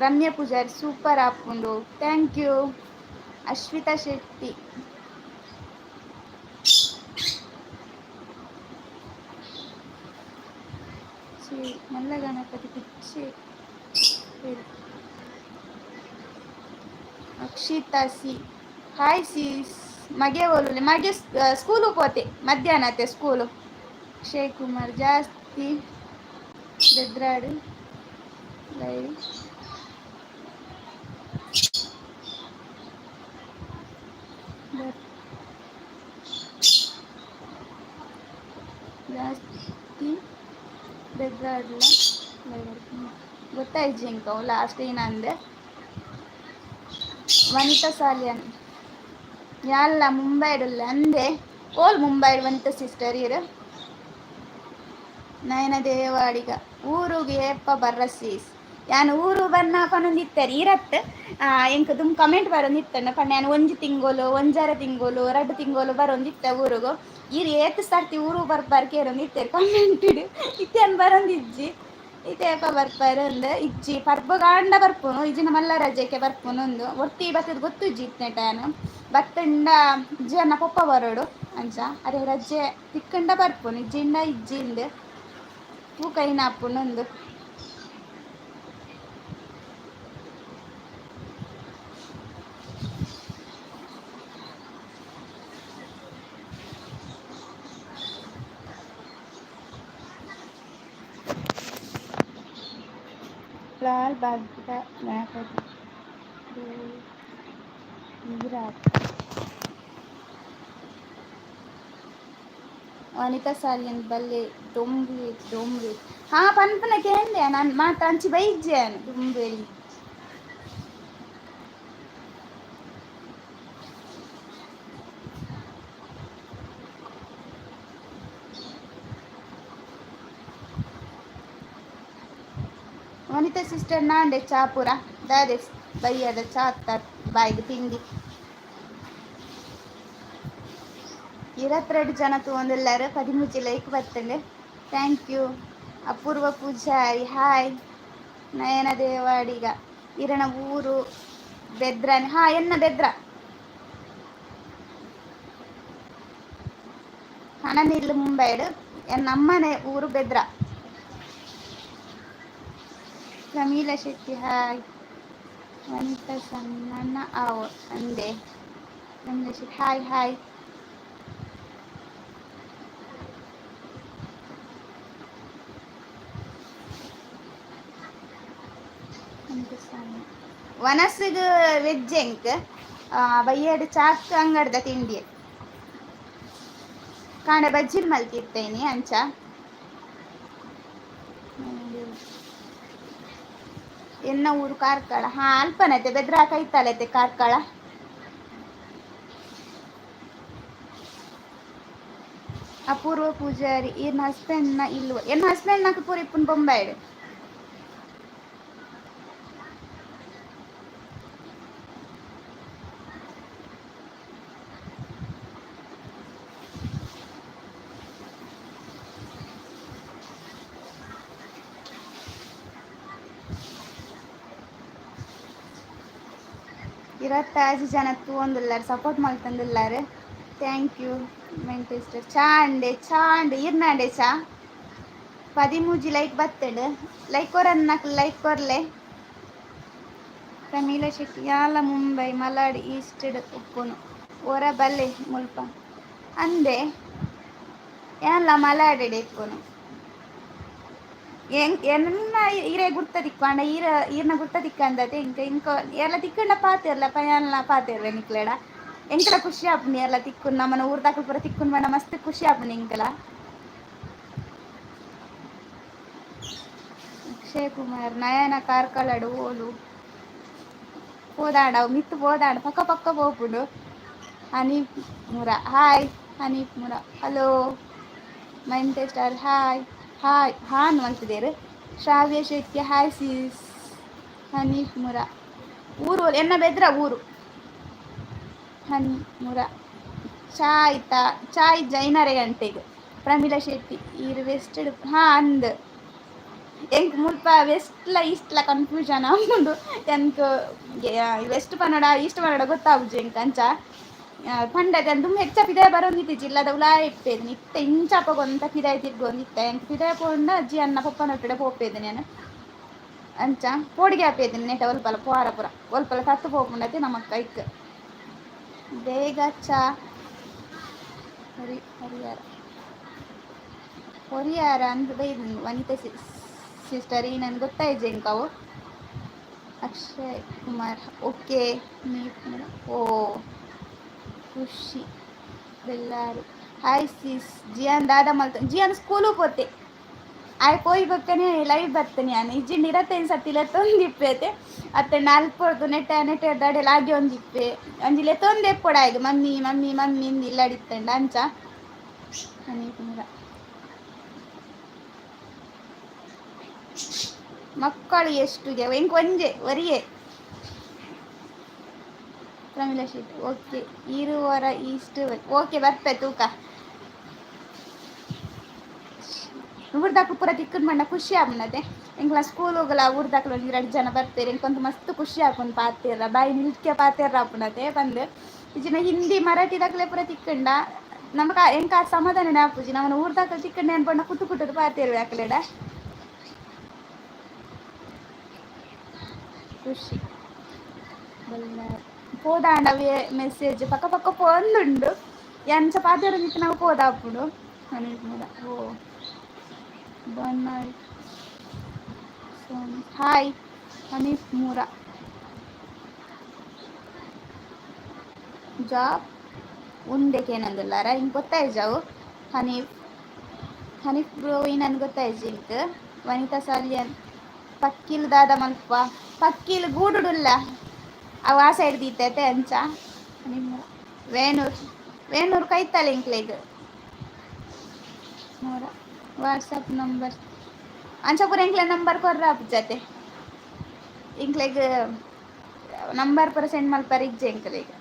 ರಮ್ಯ ಪೂಜಾರಿ, ಸೂಪರ್ ಆಪುಂಡು, thank you. Ashwitha Shetty, ಮಲ್ಲ ಗಣಪತಿ ಪಿಚ್ಚೆ. Akshitha C, hi sis. ಮಗೆ ಓಲುಲೆ? ಮಗೆ ಸ್ಕೂಲು ಪೋತೆ, ಮಧ್ಯಾಹ್ನ ಅತ್ತೆ ಸ್ಕೂಲು. ಅಕ್ಷಯ್ ಕುಮಾರ್, ಜಾಸ್ತಿ ಬೆದ್ರಾಡು ಲೈವ್ ಜಾಸ್ತಿ ಬೆದ್ರಾಡ್ಲ. ಗೊತ್ತಾಯ್ತು ಇಂಕವು ಲಾಸ್ಟ್ ಏನಂದೆ. ವನಿತಾ ಸಾಲಿಯನ್, ಯಾಲ್ಲ ಮುಂಬೈಡುಲ್ಲ ಅಂದೆ. ಓಲ್ ಮುಂಬೈಡ್ ವನಿತಾ ಸಿಸ್ಟರ್ ಇರು? ನಯನ ದೇವಾಡಿಗ, ಊರುಗೆ ಏಪ ಬರ್ರ ಸೀಸ್? ಯಾನ್ ಊರು ಬನ್ನ ಪನೊಂದಿತ್ತೆರ್ ಇರತ್. ಎಂಕ್ ದುಂಬು ಕಮೆಂಟ್ ಬರೊಂದಿತ್ತಂಡ. ಪಂಡ ಯಾನ್ 1 ತಿಂಗೊಲು, 1.5 ತಿಂಗೊಲು, 2 ತಿಂಗೊಲು ಬರೊಂದಿತ್ತೆ ಊರುಗು. ಈರ್ ಏತ್ ಸರ್ತಿ ಊರು ಬರ್ಪಾರ್ ಕೇರೊಂದಿತ್ತೆರ್ ಕಮೆಂಟ್. ಇತ್ತೆ ಯಾನ್ ಬರೊಂದಿಜ್ಜಿ. ಇತ್ತೆ ಏಪ ಬರ್ಪಾರ್ ಅಂದ್. ಇಜ್ಜಿ, ಪರ್ಬಗಾಂಡ ಬರ್ಪುನು, ಇಜ್ಜಿಂಡ ಮಲ್ಲ ರಜೆಗೆ ಬರ್ಪುನು ಅಂದ್. ಒರ್ತಿ ಬತ್ತದ್ ಗೊತ್ತುಜ್ಜಿ ಇತ್ನೆಟ. ಯಾನ್ ಬತ್ತಂಡ ಇಜ್ಜಿ ಪೊಪ್ಪ ಬರೋಡು. ಅಂಚ ಅರೆ ರಜೆ ತಿಕ್ಕಂಡ ಬರ್ಪುನು, ಇಜ್ಜಿಂಡ ಇಜ್ಜಿ ಇಂದ್. ತೂಕ ಐನಾಪುಂಡು ಅಂದ್. ಲಾಲ್ ಬಾಗ್ ಗಣಪತಿ. ಈರಾತ್. ವನಿತಾ ಸಾಲಿಯನ್ ಬಲ್ಲೆ ದೊಂಬು ದೊಂಬು. ಹಾ, ಪನ್ಪುನ ಕೇಂದೆ ನಾನು ಮಾತ ಅಂಚಿ ಬೈಜ್ಜೆ ದುಂಬೆರಿ. ವನಿತಾ ಸಿಸ್ಟರ್ ನಾಂಡೆ ಚಾಪುರ ದಾದೆ ಬೈಯದ ಚಾತ್ತ ಬಾಯಿಗೆ ತಿಂಡಿ. 22 ಜನ ತೂವೊಂದುಲ್ಲೆರ್, 13 ಲೈಕ್ ಬತ್ತಂಡ್. Thank you. Apoorva Poojary hi. Nayana Devadiga ಇರಣ ಊರು ಬೆದ್ರನ್. ಹಾ, ಎನ್ನ ಬೆದ್ರ ಹಣನಿಲ್ಲು ಮುಂಬೈಡ್, ಎನ್ನ ಅಮ್ಮನೆ ಊರು ಬೆದ್ರ. ಪ್ರಮೀಲಾ ಶೆಟ್ಟಿ ಹಾಯ್. ವನಿತಾ ಸಣ್ಣ ಆವು ಅಂದೆ. ಪ್ರಮೀಲಾ ಶೆಟ್ಟಿ ಹಾಯ್ ಹಾಯ್. ವನಸ್ಸಿಗೆ ವೆಜ್ ಎಂಕ್, ಬಯ್ಯಡ್ ಚಾಕ್ ಅಂಗಡ್ದ ತಿಂಡಿ. ಕಾಂಡೆ ಬಜ್ಜಿಲ್ ಮಲ್ತಿತ್ತೇನಿ ಅಂಚ. ಎನ್ನ ಊರು ಕಾರ್ಕಳ. ಹಾ, ಅಲ್ಪನೈತೆ ಬೆದ್ರ ಕೈತಾಲೈತೆ ಕಾರ್ಕಳ. ಅಪೂರ್ವ ಪೂಜಾರಿ ಈರ್ನ ಹಸ್ಬೆಂಡ್ ನ ಇಲ್ವ? ಎನ್ನ ಹಸ್ಬೆಂಡ್ ನಕ ಪೂರ ಇಪ್ಪುನ್ ಬೊಂಬಾಯಿಡ್. 26 ಜನ ತೂವೊಂದುಲ್ಲೆರ್, ಸಪೋರ್ಟ್ ಮಲ್ತೊಂದುಲ್ಲೆರ್. Thank you. ಮೆಂಟೆಸ್ಟರ್ ಚಾಂಡೆ ಚಾಂಡೆ ಇರ್ನಾಂಡೆ ಚಾ. 13 ಲೈಕ್ ಬತ್ತಂಡ್. ಲೈಕ್ ಕೊರನ್ನಕ್ ಲೈಕ್ ಕೊರ್ಲೆ. ಪ್ರಮೀಲಾ ಶೆಟ್ಟಿ ಯಾಲ ಮುಂಬೈ ಮಲಾಡ್ ಈಸ್ಟ್ ಉಪ್ಪುನು, ಒರ ಬಲ್ಲೆ ಮುಲ್ಪ ಅಂದೆ. ಯಾನ್ಲ ಮಲಾಡ್ ಇಪ್ಪುನು. ಎನ್ನ ಈರೆ ಗುರ್ತ ತಿಕ್ಕು ಈರ ಈರ್ನ ಗುರ್ತ ತಿಕ್ಕಂದತೆ ಇಂಕ ಇಂಕ ಏರ್ಲ ತಿಕ್ಕಂಡ ಪಾತೆರ್ಲ ಪಯಾನ್ಲ ಪಾತೆರ್ವೆ ನಿಕ್ಲೆಡ. ಎಂಕಲ ಖುಷಿ ಆಪುಂಡು ಏರ್ಲ ತಿಕ್ಕುನ್. ನಮ್ಮನ ಊರ್ದಕುಲು ಪೂರ ತಿಕ್ಕುನ್ ಪಂಡ ಮಸ್ತ್ ಖುಷಿ ಆಪುಂಡು ಎಂಕಲ. ಅಕ್ಷಯ್ ಕುಮಾರ್ ನಯನ ಕಾರ್ಕಳಡ್ ಓಲು ಪೋದಾಂಡ ಅವು ಮಿತ್ತ್ ಪೋದಾಂಡ ಪಕ್ಕ ಪಕ್ಕ ಪೋಪುಂಡು. ಹನೀಫ್ ಮುರ ಹಾಯ್. ಹನೀಫ್ ಮುರ ಹಲೋ. ಮೈಂತೆ ಸ್ಟಾರ್ ಹಾಯ್ ಹಾಯ್ ಹಾನ್ ಮಲ್ತಿದ್ದೇರು. Shravya Shetty hi sis. ಹನೀಫ್ ಮುರ ಊರು ಎನ್ನ ಬೆದ್ರ ಊರು. ಹನಿ ಮುರ ಚಾಯ್ ತಾ ಚಾಯ್ ಜೈನರೆ ಗಂಟೆಗೆ. ಪ್ರಮೀಲಾ ಶೆಟ್ಟಿ ಈರ್ ವೆಸ್ಟ್. ಹಾ, ಅಂದ್ ಎಂಕ್ ಮುಲ್ಪ ವೆಸ್ಟ್ಲ ಈಸ್ಟ್ಲ ಕನ್ಫ್ಯೂಷನ್ ಆಪುಂಡು ಎಂಕ್. ವೆಸ್ಟ್ ಪನೋಡ ಈಸ್ಟ್ ಪನೋಡ ಗೊತ್ತಾಪುಜಿ ಎಂಕ್. ಅಂಚ ಪಂಡದ ದುಂಬು ಹೆಚ್ಚ ಪಿದಾಯಿ ಬರೊಂದಿತ್ತಿಜಿ, ಇಲ್ಲದ ಉಲಾಯಿ ಇಪ್ಪೇದಿನಿ. ಇತ್ತೆ ಇಂಚಪಗೊಂತ ಪಿದಾಯಿ ತಿರ್ಗೊಂದಿತ್ತೆ. ಎಂಕ್ ಪಿದಾಯಿ ಪೋಂಡ ಅಜ್ಜಿ ಅನ್ನ ಪೊಪ್ಪನೊಟ್ಟುಡೆ ಪೋಪೇದಿನಿ ಯಾನ್. ಅಂಚ ಪೋಡಿಗೆ ಆಪೇದಿನಿ ನೆಟ ಒಲ್ಪಲ ಪೋರ ಪೂರ ಒಲ್ಪಲ ತತ್ತು ಪೋಪುಂಡತೆ ನಮಕ್ ಐಕ್ ಬೇಗ. ಚಾ ಹರಿ ಹರಿಹರ ಹೊರಿಯಾರ ಅಂದ್ ಬೈದಿನಿ. ವನಿತಾ ಸಿಸ್ಟರ್ ಈ ನನ್ಗೆ ಗೊತ್ತಾಯ್ಜೆ ಎಂಕ್ ಅವು. ಅಕ್ಷಯ್ ಕುಮಾರ್ ಓಕೆ. ಓ ಖುಷಿ ಬೆಲ್ಲಾರು ಹಾಯ್ ಸಿಸ್. ಜಿಯಾನ್ ದಾದ ಮಲ್ತ? ಜಿಯಾನ್ ಸ್ಕೂಲು ಪೋತೆ. ಆಯ್ ಪೋಯಿ ಬೊಕ್ಕನೆ ಲೈವ್ ಬರ್ತೇನೆ ಯಾನ್. ಇಜ್ಜಿಂಡ 25 ಸರ್ತಿ ಲೆತ್ತೊಂದಿಪ್ಪೆತೆ ಅತ್ತೆ. ನಾಲ್ಪೊರ್ದು ನೆಟ್ಟ ನೆಟ್ಟ ದಡೆಲ ಆಗಿ ಒಂಜಿಪ್ಪೆ ಒಂಜಿ ಲೆತ್ತೊಂದು ಎಪ್ಪೊಡು ಆಯ್ಗೆ ಮಮ್ಮಿ ಮಮ್ಮಿ ಮಮ್ಮಿ ಇಂದ್ ಇಲ್ಲಡಿತ್ತಂಡ ಅಂಚ. ಹನೀಫ್ ಮಕ್ಕಳು ಎಷ್ಟು ಎಂಕ್ ಒಂಜೆ ಒರಿಯೆ. ಪ್ರಮೀಲಾ ಶೆಟ್ಟಿ ಓಕೆ. ಇರುವರ ಈಸ್ಟ್ ಓಕೆ ಬರ್ಪೆ ತೂಕ. ಊರ್ದಕ್ಲು ಪೂರ ತಿಕ್ಕುನ್ ಪಂಡ ಖುಷಿ ಆಪುಂಡತೆ. ಎಂಕ್ಲ ಸ್ಕೂಲ್ ಹೋಗಲ ಊರ್ದಕ್ಲು ಒಂಜಿ ರಡ್ಡ್ ಜನ ಬರ್ಪೆರ್. ಎಂಕೊಂತ ಮಸ್ತ್ ಖುಷಿ ಆಪುಂಡು ಪಾತೆರ ಬಾಯಿ ನಿಲ್ಕೆ ಪಾತೆರ ಆಪುಂಡತೆ ಪಂದ್. ಇಜ್ಜಿಂಡ ಹಿಂದಿ ಮರಾಠಿ ದಕ್ಲೆ ಪೂರ ತಿಕ್ಕುಂಡ ನಮಕ ಎಂಕ್ ಆ ಸಮಾಧಾನನೆ ಆಪುಜಿ. ನಮನ ಊರ್ದಕ್ಲು ತಿಕ್ಕಂಡ ಏನ್ ಪಂಡ ಕುಟ್ಟು ಕುಟ್ಟುದು ಪಾತೆರ್ವೆ ಅಕ್ಲೆಡ. ಖುಷಿ ಪೋದಾಂಡ ಅವೇ ಮೆಸೇಜ್ ಪಕ್ಕ ಪಕ್ಕ ಪೋಂದುಂಡು. ಎಂಚ ಪಾತೆರೊಂದಿತ್ತೆ ನಾವು ಪೋದಾಪುಂಡು. ಓ ಬನ್ನಾಳ್ ಹಾಯ್. ಹನೀಫ್ ಮೂರ ಜಾಬ್ ಉಂಡೆ ಕೇನಂದುಲ್ಲಾರ ಇಂಕ್ ಗೊತ್ತಾಯ್ಜಾವು. ಹನೀಫ್, ಹನೀಫ್ ಬ್ರೋ, ನನ್ಗೆ ಗೊತ್ತಾಯ್ಜಿ ಇಂಕ್. ವನಿತಾ ಸಾಲಿಯನ್, ಪಕ್ಕಿಲ್ ದಾದ ಮಲ್ಪ? ಪಕ್ಕಿಲ್ ಗೂಡುಡುಲ್ಲ, ಅವು ಆ ಸೈಡ್ ದೀತೈತೆ ಅಂಚ. ನಿಮ್ಮ ವೇಣೂರ್, ವೇಣೂರ್ ಕೈತಲ್ ಇಂಕ್ಲೆಗ್. ನೋಡ ವಾಟ್ಸಪ್ ನಂಬರ್ ಅಂಚ ಪೂರ ಎಂಕ್ಲೆ ನಂಬರ್ ಕೊರ್ರ ಜತೆ. ಇಂಕ್ಲೆಗ್ ನಂಬರ್ ಪೂರ ಸೆಂಡ್ ಮಲ್ಪರ ಇಜ್ಜೆ ಎಂಕ್ಲೆಗ್.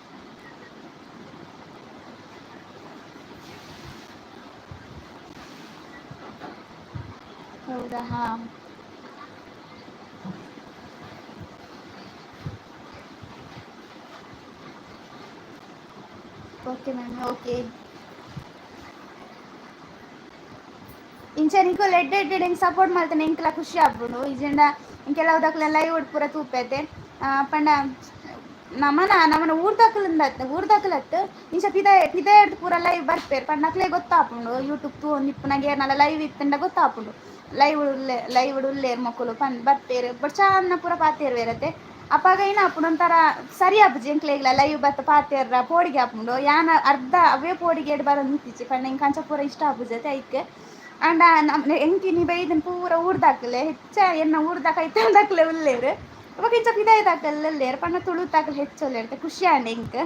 ಹೌದಾ? ಹಾಂ, ಓಕೆ ಮ್ಯಾಮ್, ಓಕೆ. ಇಂಚ ನಿಕುಲು ಎಡ್ಡೆ ಎಡ್ಡೆ ಎಂಕ್ ಸಪೋರ್ಟ್ ಮಲ್ತನೆ ಎಂಕ್ಲ ಖುಷಿ ಆಪುಂಡು. ಇಜ್ಜಿಂಡ ಇಂಕೆಲ್ಲ ಲೈವ್ ಪೂರ ತೂಪೆತೆ. ಪಂಡ ನಮನ ನಮನ ಊರ್ದಕ್ಲು ಊರ್ದಕ್ಲತ್ ಇಂಚ ಪಿದಾಯ್ ಪಿದಾಯ್ಡ್ ಪೂರ ಲೈವ್ ಬರ್ಪೆರ್. ಪಂಡ ಅಕ್ಲೆಗ್ ಗೊತ್ತಾಪುಂಡು, ಯೂಟ್ಯೂಬ್ ತೂವೊಂದಿಪ್ಪುನಗ ಏರ್ನಲ ಲೈವ್ ಇತ್ತುಂಡ ಗೊತ್ತಾಪುಂಡು, ಲೈವ್ ಉಲ್ಲೆ, ಲೈವ್ ಉಲ್ಲೇರ್ ಮೊಕುಲು ಪಂದ್ ಬರ್ಪೆರ್. ಬಟ್ ಚಂದ ಪೂರ ಪಾತೆರ್ವೆರತೆ. ಅಪಗ ಏನಾಪುಂಡು, ಒಂಥರ ಸರಿ ಆಪುಜಿ ಎಂಕ್ಲೆಗ್ಲ. ಲೈವ್ ಬತ್ತ ಪಾತೆರ್ರ ಪೋಡಿಗೆ ಆಪುಂಡು. ಯಾನ ಅರ್ಧ ಅವೇ ಪೋಡಿಗೆಡ್ ಬರೊಂದು ಇತ್ತಿಜಿ. ಪಂಡ ಎಂಕ್ ಅಂಚ ಪೂರ ಇಷ್ಟ ಆಪುಜತೆ ಐಕ್. ಆಂಡ ನಮ್ ಎಂಕ್ ಇನಿ ಬೈದನ್ ಪೂರ ಊರ್ದಾಕ್ಲೆ, ಹೆಚ್ಚ ಎನ್ನ ಊರ್ದ ಕೈತಲ್ದಕ್ಲೆ ಉಲ್ಲೇರ್. ಬೊಕ ಇಂಚ ಪಿದಾಯ್ದಕಲ್ ಉಲ್ಲೇರ್. ಪಂಡ ತುಳುತಾಕಲ್ ಹೆಚ್ಚು ಉಲ್ಲೇರ್, ಖುಷಿ ಆಂಡ್ ಎಂಕ್.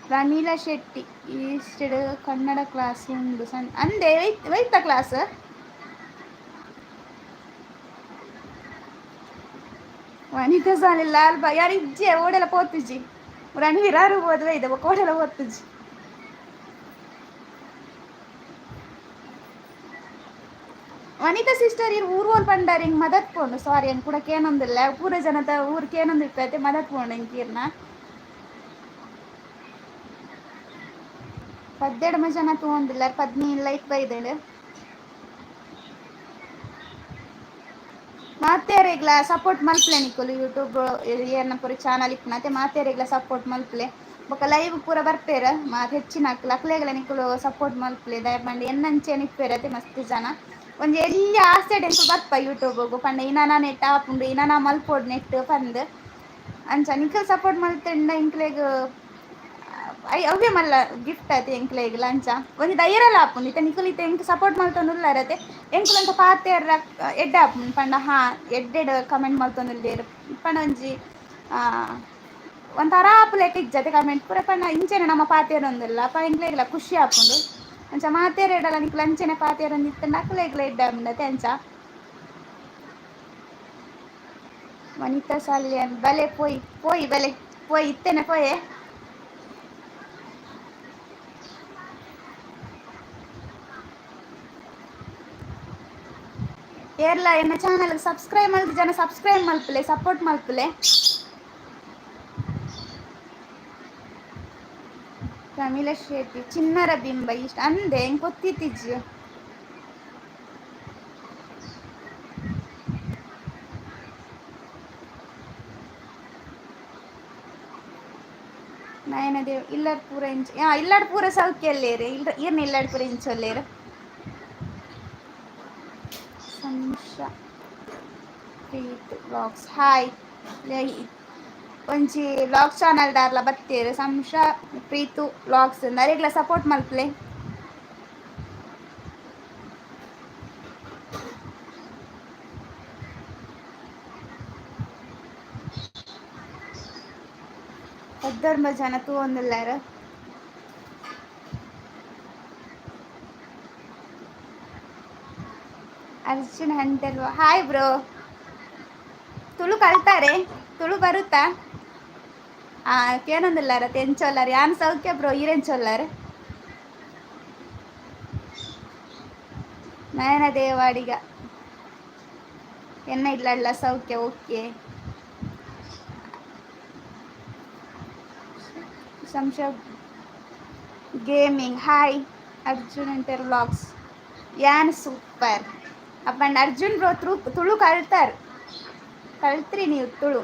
ಪ್ರಮೀಳಾ ಶೆಟ್ಟಿ, ಈಸ್ಟ್ ಕನ್ನಡ ಕ್ಲಾಸ್ ಉಂಡು ಸಣ್ಣ ಅಂದೆ ವೈತ ಕ್ಲಾಸ್. ವನಿತಾ ಸಾಲಿ ಲಾಲ್ ಬಾ ಯಾರು ಇಜ್ಜೆ ಓಡೆಲ್ಲ ಪೋತುಜಿ. ರಣವೀರಾರು ಹೋದ್ವೆ ಇದೆ ಓಡೆಲ್ಲ ಪೋತುಜಿ. ವನಿತಾ ಸಿಸ್ಟರ್, ಇರ್ ಊರು ಪಂಡಾರ್ ಹಿಂಗ್ ಮದತ್ ಪೋಂಡು. ಸಾರಿ, ಅಂದ್ ಕೂಡ ಕೇನೊಂದಿಲ್ಲ. ಪೂರ ಜನತ ಊರು ಕೇನೊಂದು ಇಪ್ಪೈತೆ. ಮದತ್ ಪೋಂಡು ಎಂಕ್ ಈರ್ನ. 12 ಜನ ತೂವೊಂದಿಲ್ಲ, 15 ಲೈಕ್ ಬೈದೆಂಡ್. ಮಾತೇರೆಗ್ಲ ಸಪೋರ್ಟ್ ಮಲ್ಪಲೆ ನಿಕುಲು. ಯೂಟ್ಯೂಬ್ ಏರ್ನ ಪೂರ ಚಾನಲ್ ಇಪ್ಪುನತೆ ಮಾತೇರೆಗ್ಲ ಸಪೋರ್ಟ್ ಮಲ್ಪಲೆ. ಬೊಕ ಲೈವ್ ಪೂರ ಬರ್ಪೇರ ಮಾತ ಹೆಚ್ಚಿನ ಅಕ್ಲು, ಅಕ್ಲೆಗ್ಲ ನಿಕುಲು ಸಪೋರ್ಟ್ ಮಲ್ಪಲೆ. ದಾಯೆ ಪಂಡ ಎನ್ನಂಚೆನೆ ಇಪ್ಪೆರತೆ ಮಸ್ತ್ ಜನ. ಒಂಜಿ ಎಲ್ಯ ಆಸೆಡ್ ಎಂಕುಲು ಬರ್ಪ ಯೂಟ್ಯೂಬ್ಗು. ಪಂಡ ಇನನ ನೆಟ್ ಆಪುಂಡು, ಇನನ ಮಲ್ಪೊಡು ನೆಟ್ ಪಂದ್. ಅಂಚ ನಿಕುಲು ಸಪೋರ್ಟ್ ಮಲ್ತಂಡ ಎಂಕ್ಲೆಗ್ I ಅವೇ ಮಲ್ಲ ಗಿಫ್ಟ್ ಆತೆ ಎಂಕ್ಲೆಗ್ಲ. ಅಂಚ ಒಂಜಿ ಧೈರ್ಯಲ ಆಪುಂಡು. ಇತ್ತೆ ನಿಕುಲು ಇತ್ತೆ ಎಂಕ್ ಸಪೋರ್ಟ್ ಮಲ್ತೊಂದು ಉಲ್ಲಾರತೆ, ಎಂಕುಲು ಪಾತೆರ್ರ ಎಡ್ಡೆ ಆಪುಂಡು. ಪಂಡ ಹಾ ಎಡ್ಡೆಡ್ ಕಮೆಂಟ್ ಮಲ್ತೊಂದುಲ್ಲೆರ್ ಪಂಡ ಒಂಜಿ ಒಂಥರ ಆಪುಲೆಕ ಇಜ್ಜತೆ ಕಮೆಂಟ್ ಪೂರ. ಪಂಡ ಇಂಚೆನೆ ನಮ್ಮ ಪಾತೆರೊಂದುಲ್ಲ ಅಪ ಎಂಕ್ಲೆಗ್ಲ ಖುಷಿ ಆಪುಂಡು. ಅಂಚ ಮಾತೆರೆಡಲ ನಿಕುಲು ಅಂಚೆನೆ ಪಾತೆರೊಂದು ಇತ್ತುಂಡ ಅಕ್ಲೆಗ್ಲ ಎಡ್ಡೆ ಆಪುಂಡತೆ ಅಂಚ. ವನಿತಾ ಸಾಲಿಯನ್, ಬಲೆ ಪೋಯಿ ಪೋಯಿ, ಬಲೆ ಪೋಯಿ, ಇತ್ತೇನೆ ಪೋಯೆ. ಏರ್ಲ ಎನ್ನ ಚಾನಲ್ ಸಬ್ಸ್ಕ್ರೈಬ್ ಮಲ್ತ್ ಜನ ಸಬ್ಸ್ಕ್ರೈಬ್ ಮಲ್ಪುಲೆ, ಸಪೋರ್ಟ್ ಮಲ್ಪುಲೆ. ಪ್ರಮೀಳಾ ಶೆಟ್ಟಿ, ಚಿನ್ನರ ಬಿಂಬ ಇಷ್ಟ ಅಂದೆ, ಎಂಕ್ ಗೊತ್ತಿತ್ತಿಜ್ಜಿ. ನಯನದೇವ್, ಇಲ್ಲಡ್ ಪೂರ ಇಂಚ ಇಲ್ಲಡ್ ಪೂರ ಸೌಖ್ಯ ಇಲ್ಲ ಇರ್ನ ಇಲ್ಲಡ್ ಪೂರ ಇಂಚೊಲ್ಲೇರ್. Samsha Preet vlogs, hi. ಒಂಜಿ ವ್ಲಾಗ್ ಚಾನಲ್ ದಾರ್ಲ ಬತ್ತೇರು, ಸಂಶ ಪ್ರೀತು ವ್ಲಾಗ್ಸ್, ಅರೆಗ್ಲ ಸಪೋರ್ಟ್ ಮಲ್ಪಲೆ. ಪದ್ದೊರ್ಂಬ ಜನ ತೂವೊಂದುಲ್ಲೆರ್. Arjun hunter, hi bro. Tulu ಕಲ್ತಾರೆ? ತುಳು ಬರುತ್ತಾ? ಕೇನೊಂದುಲ್ಲಾರ ಎಂಚೊಲ್ಲಾರ? ಯಾನ್ ಸೌಖ್ಯ ಬ್ರೋ, ಈರೆಂಚೊಲ್ಲಾರ್? ನಯನ ದೇವಾಡಿಗ, ಎನ್ನ ಇಲ್ಲಲ್ಲ ಸೌಖ್ಯ, okay. Samsha gaming, hi. Arjun hunter vlogs, ಯಾನ್ ಸೂಪರ್. ಅಪ್ಪಂಡ ಅರ್ಜುನ್ ಬ್ರೋ ತುಳು ಕಲ್ತಾರ್? ಕಲ್ತ್ರಿ ನೀವು ತುಳು?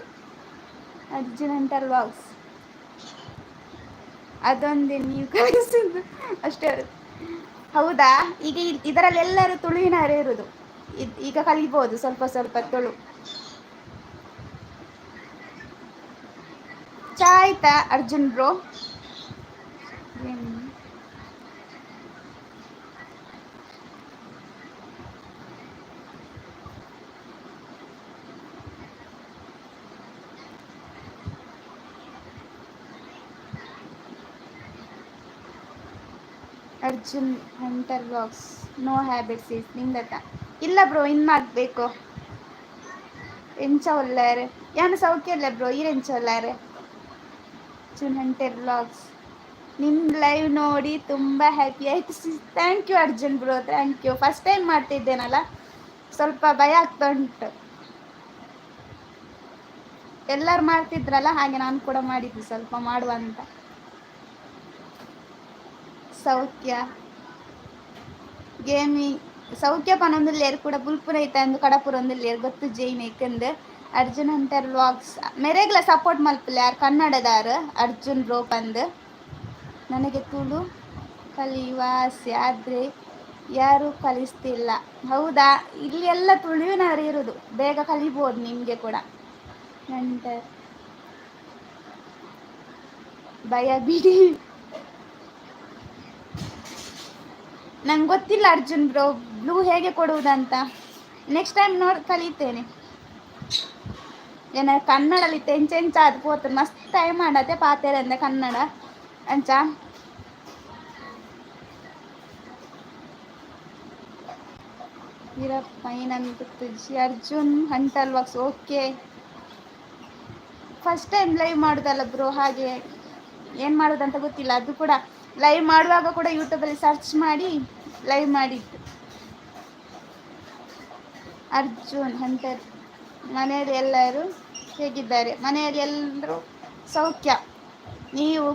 ಅರ್ಜುನ್ ಅಂಟರ್ ವ್ಲಾಗ್ಸ್, ಅದೊಂದೇ ನೀವು ಕಲಿಸಿದ್ದು ಅಷ್ಟೇ. ಹೌದಾ? ಈಗ ಇದರಲ್ಲಿ ಎಲ್ಲರೂ ತುಳುವಿನವರೇ ಇರುವುದು. ಈಗ ಕಲಿಬೋದು ಸ್ವಲ್ಪ ಸ್ವಲ್ಪ ತುಳು. ಚಾ ಆಯ್ತಾ Arjun bro? Arjun hunter vlogs, no habits is ನಿಂದತ? ಇಲ್ಲ ಬ್ರೋ, ಇನ್ನಾಗಬೇಕು. ಎಂಚ ಒಲ್ಲಾರೆ? ಯಾನು ಸೌಖ್ಯ ಅಲ್ಲ ಬ್ರೋ, ಈರೆಂಚ ಒಲ್ಲಾರೆ? ಅರ್ಜುನ್ ಹಂಟರ್ ವ್ಲಾಗ್ಸ್, ನಿಮ್ಮ ಲೈವ್ ನೋಡಿ ತುಂಬ ಹ್ಯಾಪಿ ಆಯಿತು. Thank you Arjun bro, thank you. First time ಮಾಡ್ತಿದ್ದೇನಲ್ಲ, ಸ್ವಲ್ಪ ಭಯ ಆಗ್ತಾ ಉಂಟು. ಎಲ್ಲರೂ ಮಾಡ್ತಿದ್ರಲ್ಲ, ಹಾಗೆ ನಾನು ಕೂಡ ಮಾಡಿದ್ದು ಸ್ವಲ್ಪ ಮಾಡುವ ಅಂತ. ಸೌಖ್ಯ ಗೇಮಿಂಗ್ ಸೌಖ್ಯ ಪನೊಂದುಲ್ಲೇರು ಕೂಡ ಬುಲ್ಪುನ ಐತ ಅಂದು ಕಡಪುರ ಒಂದುಲ್ಲೇರು ಗೊತ್ತು ಜೈನ್ ಏಕೆಂದು. ಅರ್ಜುನ್ ಹಂಟರ್ ವ್ಲಾಗ್ಸ್ ಮೆರೆಗ್ಲ ಸಪೋರ್ಟ್ ಮಲ್ಪುಲೆ, ಯಾರು ಕನ್ನಡದಾರು ಅರ್ಜುನ್ ಬ್ರೋ ಪಂದ್. ನನಗೆ ತುಳು ಕಲಿಯುವ ಆಸೆ, ಆದರೆ ಯಾರೂ ಕಲಿಸ್ತಿಲ್ಲ. ಹೌದಾ? ಇಲ್ಲಿ ಎಲ್ಲ ತುಳುವಿನವರು ಇರೋದು, ಬೇಗ ಕಲಿಬೋದು ನಿಮಗೆ ಕೂಡ. ನಂತರ ಭಯ ಬಿಡಿ. ನಂಗೆ ಗೊತ್ತಿಲ್ಲ ಅರ್ಜುನ್ ಬ್ರೋ, ಬ್ಲೂ ಹೇಗೆ ಕೊಡುವುದಂತ. ನೆಕ್ಸ್ಟ್ ಟೈಮ್ ನೋಡಿ ಕಲಿತೇನೆ. ಏನ ಕನ್ನಡಲ್ಲಿ ಎಂಚೆಂಚ ಅದು ಪೋತು ಮಸ್ತ್ ಟೈಮ್ ಮಾಡತ್ತೆ ಪಾತೆರಂದೆ ಕನ್ನಡ ಅಂಚ. ವೀರಪ್ಪ ಏನಂತ ಗೊತ್ತುಜ್ಜಿ. Arjun hunter vlogs, okay. First time live ಮಾಡೋದಲ್ಲ ಬ್ರೋ, ಹಾಗೆ ಏನು ಮಾಡೋದಂತ ಗೊತ್ತಿಲ್ಲ. ಅದು ಕೂಡ ಲೈವ್ ಮಾಡುವಾಗ ಕೂಡ ಯೂಟ್ಯೂಬಲ್ಲಿ ಸರ್ಚ್ ಮಾಡಿ ಲೈವ್ ಮಾಡಿದ್ದು. ಅರ್ಜುನ್ ಹಂಟರ್, ಮನೆಯಲ್ಲಿ ಎಲ್ಲರೂ ಹೇಗಿದ್ದಾರೆ? ಮನೆಯಲ್ಲಿ ಎಲ್ಲರೂ ಸೌಖ್ಯ. ನೀವು?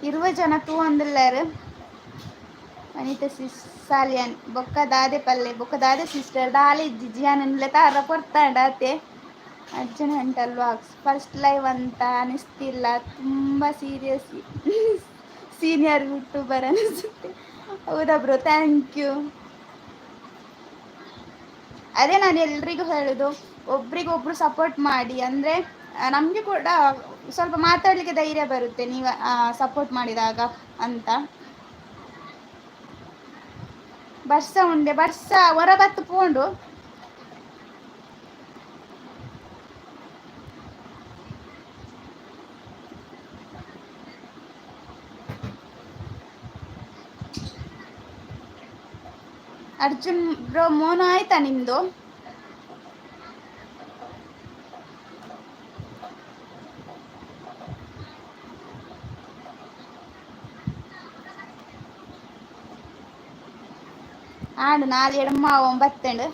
ಇರುವ ಜನ ತೂವೊಂದುಲ್ಲೆರ್. ವನಿತಾ ಸಿಸ್ ಸಾಲಿಯನ್ ಬೊಕ್ಕ ದಾದೆ ಪಲ್ಲೆ ಬೊಕ್ಕ ದಾದೆ ಸಿಸ್ಟರ್ ದಾಲೆ ಇಜ್ಜಿ ಜಿಯಾನನ್ಲೆ ತಾರ ಪೊರ್ತಾಂಡ ಅತೆ. Arjun hunter vlogs, first live ಅಂತ ಅನಿಸ್ತಿಲ್ಲ, ತುಂಬ ಸೀರಿಯಸ್ ಸೀನಿಯರ್ ಯೂಟ್ಯೂಬರ್ ಅನಿಸುತ್ತೆ. ಹೌದಾ ಬ್ರೋ? Thank you. ಅದೇ ನಾನು ಎಲ್ರಿಗೂ ಹೇಳೋದು, ಒಬ್ರಿಗೊಬ್ರು ಸಪೋರ್ಟ್ ಮಾಡಿ. ಅಂದರೆ ನಮಗೆ ಕೂಡ ಸ್ವಲ್ಪ ಮಾತಾಡಲಿಕ್ಕೆ ಧೈರ್ಯ ಬರುತ್ತೆ ನೀವು ಸಪೋರ್ಟ್ ಮಾಡಿದಾಗ ಅಂತ. ಬರ್ಸ ಉಂಡೆ ಬರ್ಸ ಹೊರ ಬತ್ತು ಪೋಂಡು. ಅರ್ಜುನ್ ಬ್ರೋ, ಮೋನ ಆಯ್ತಾ ನಿಮ್ದು? ಆಂಡ್ ನಾಲ್ ಎಡ್ಮ ಒಂಬತ್ತೆಂಡು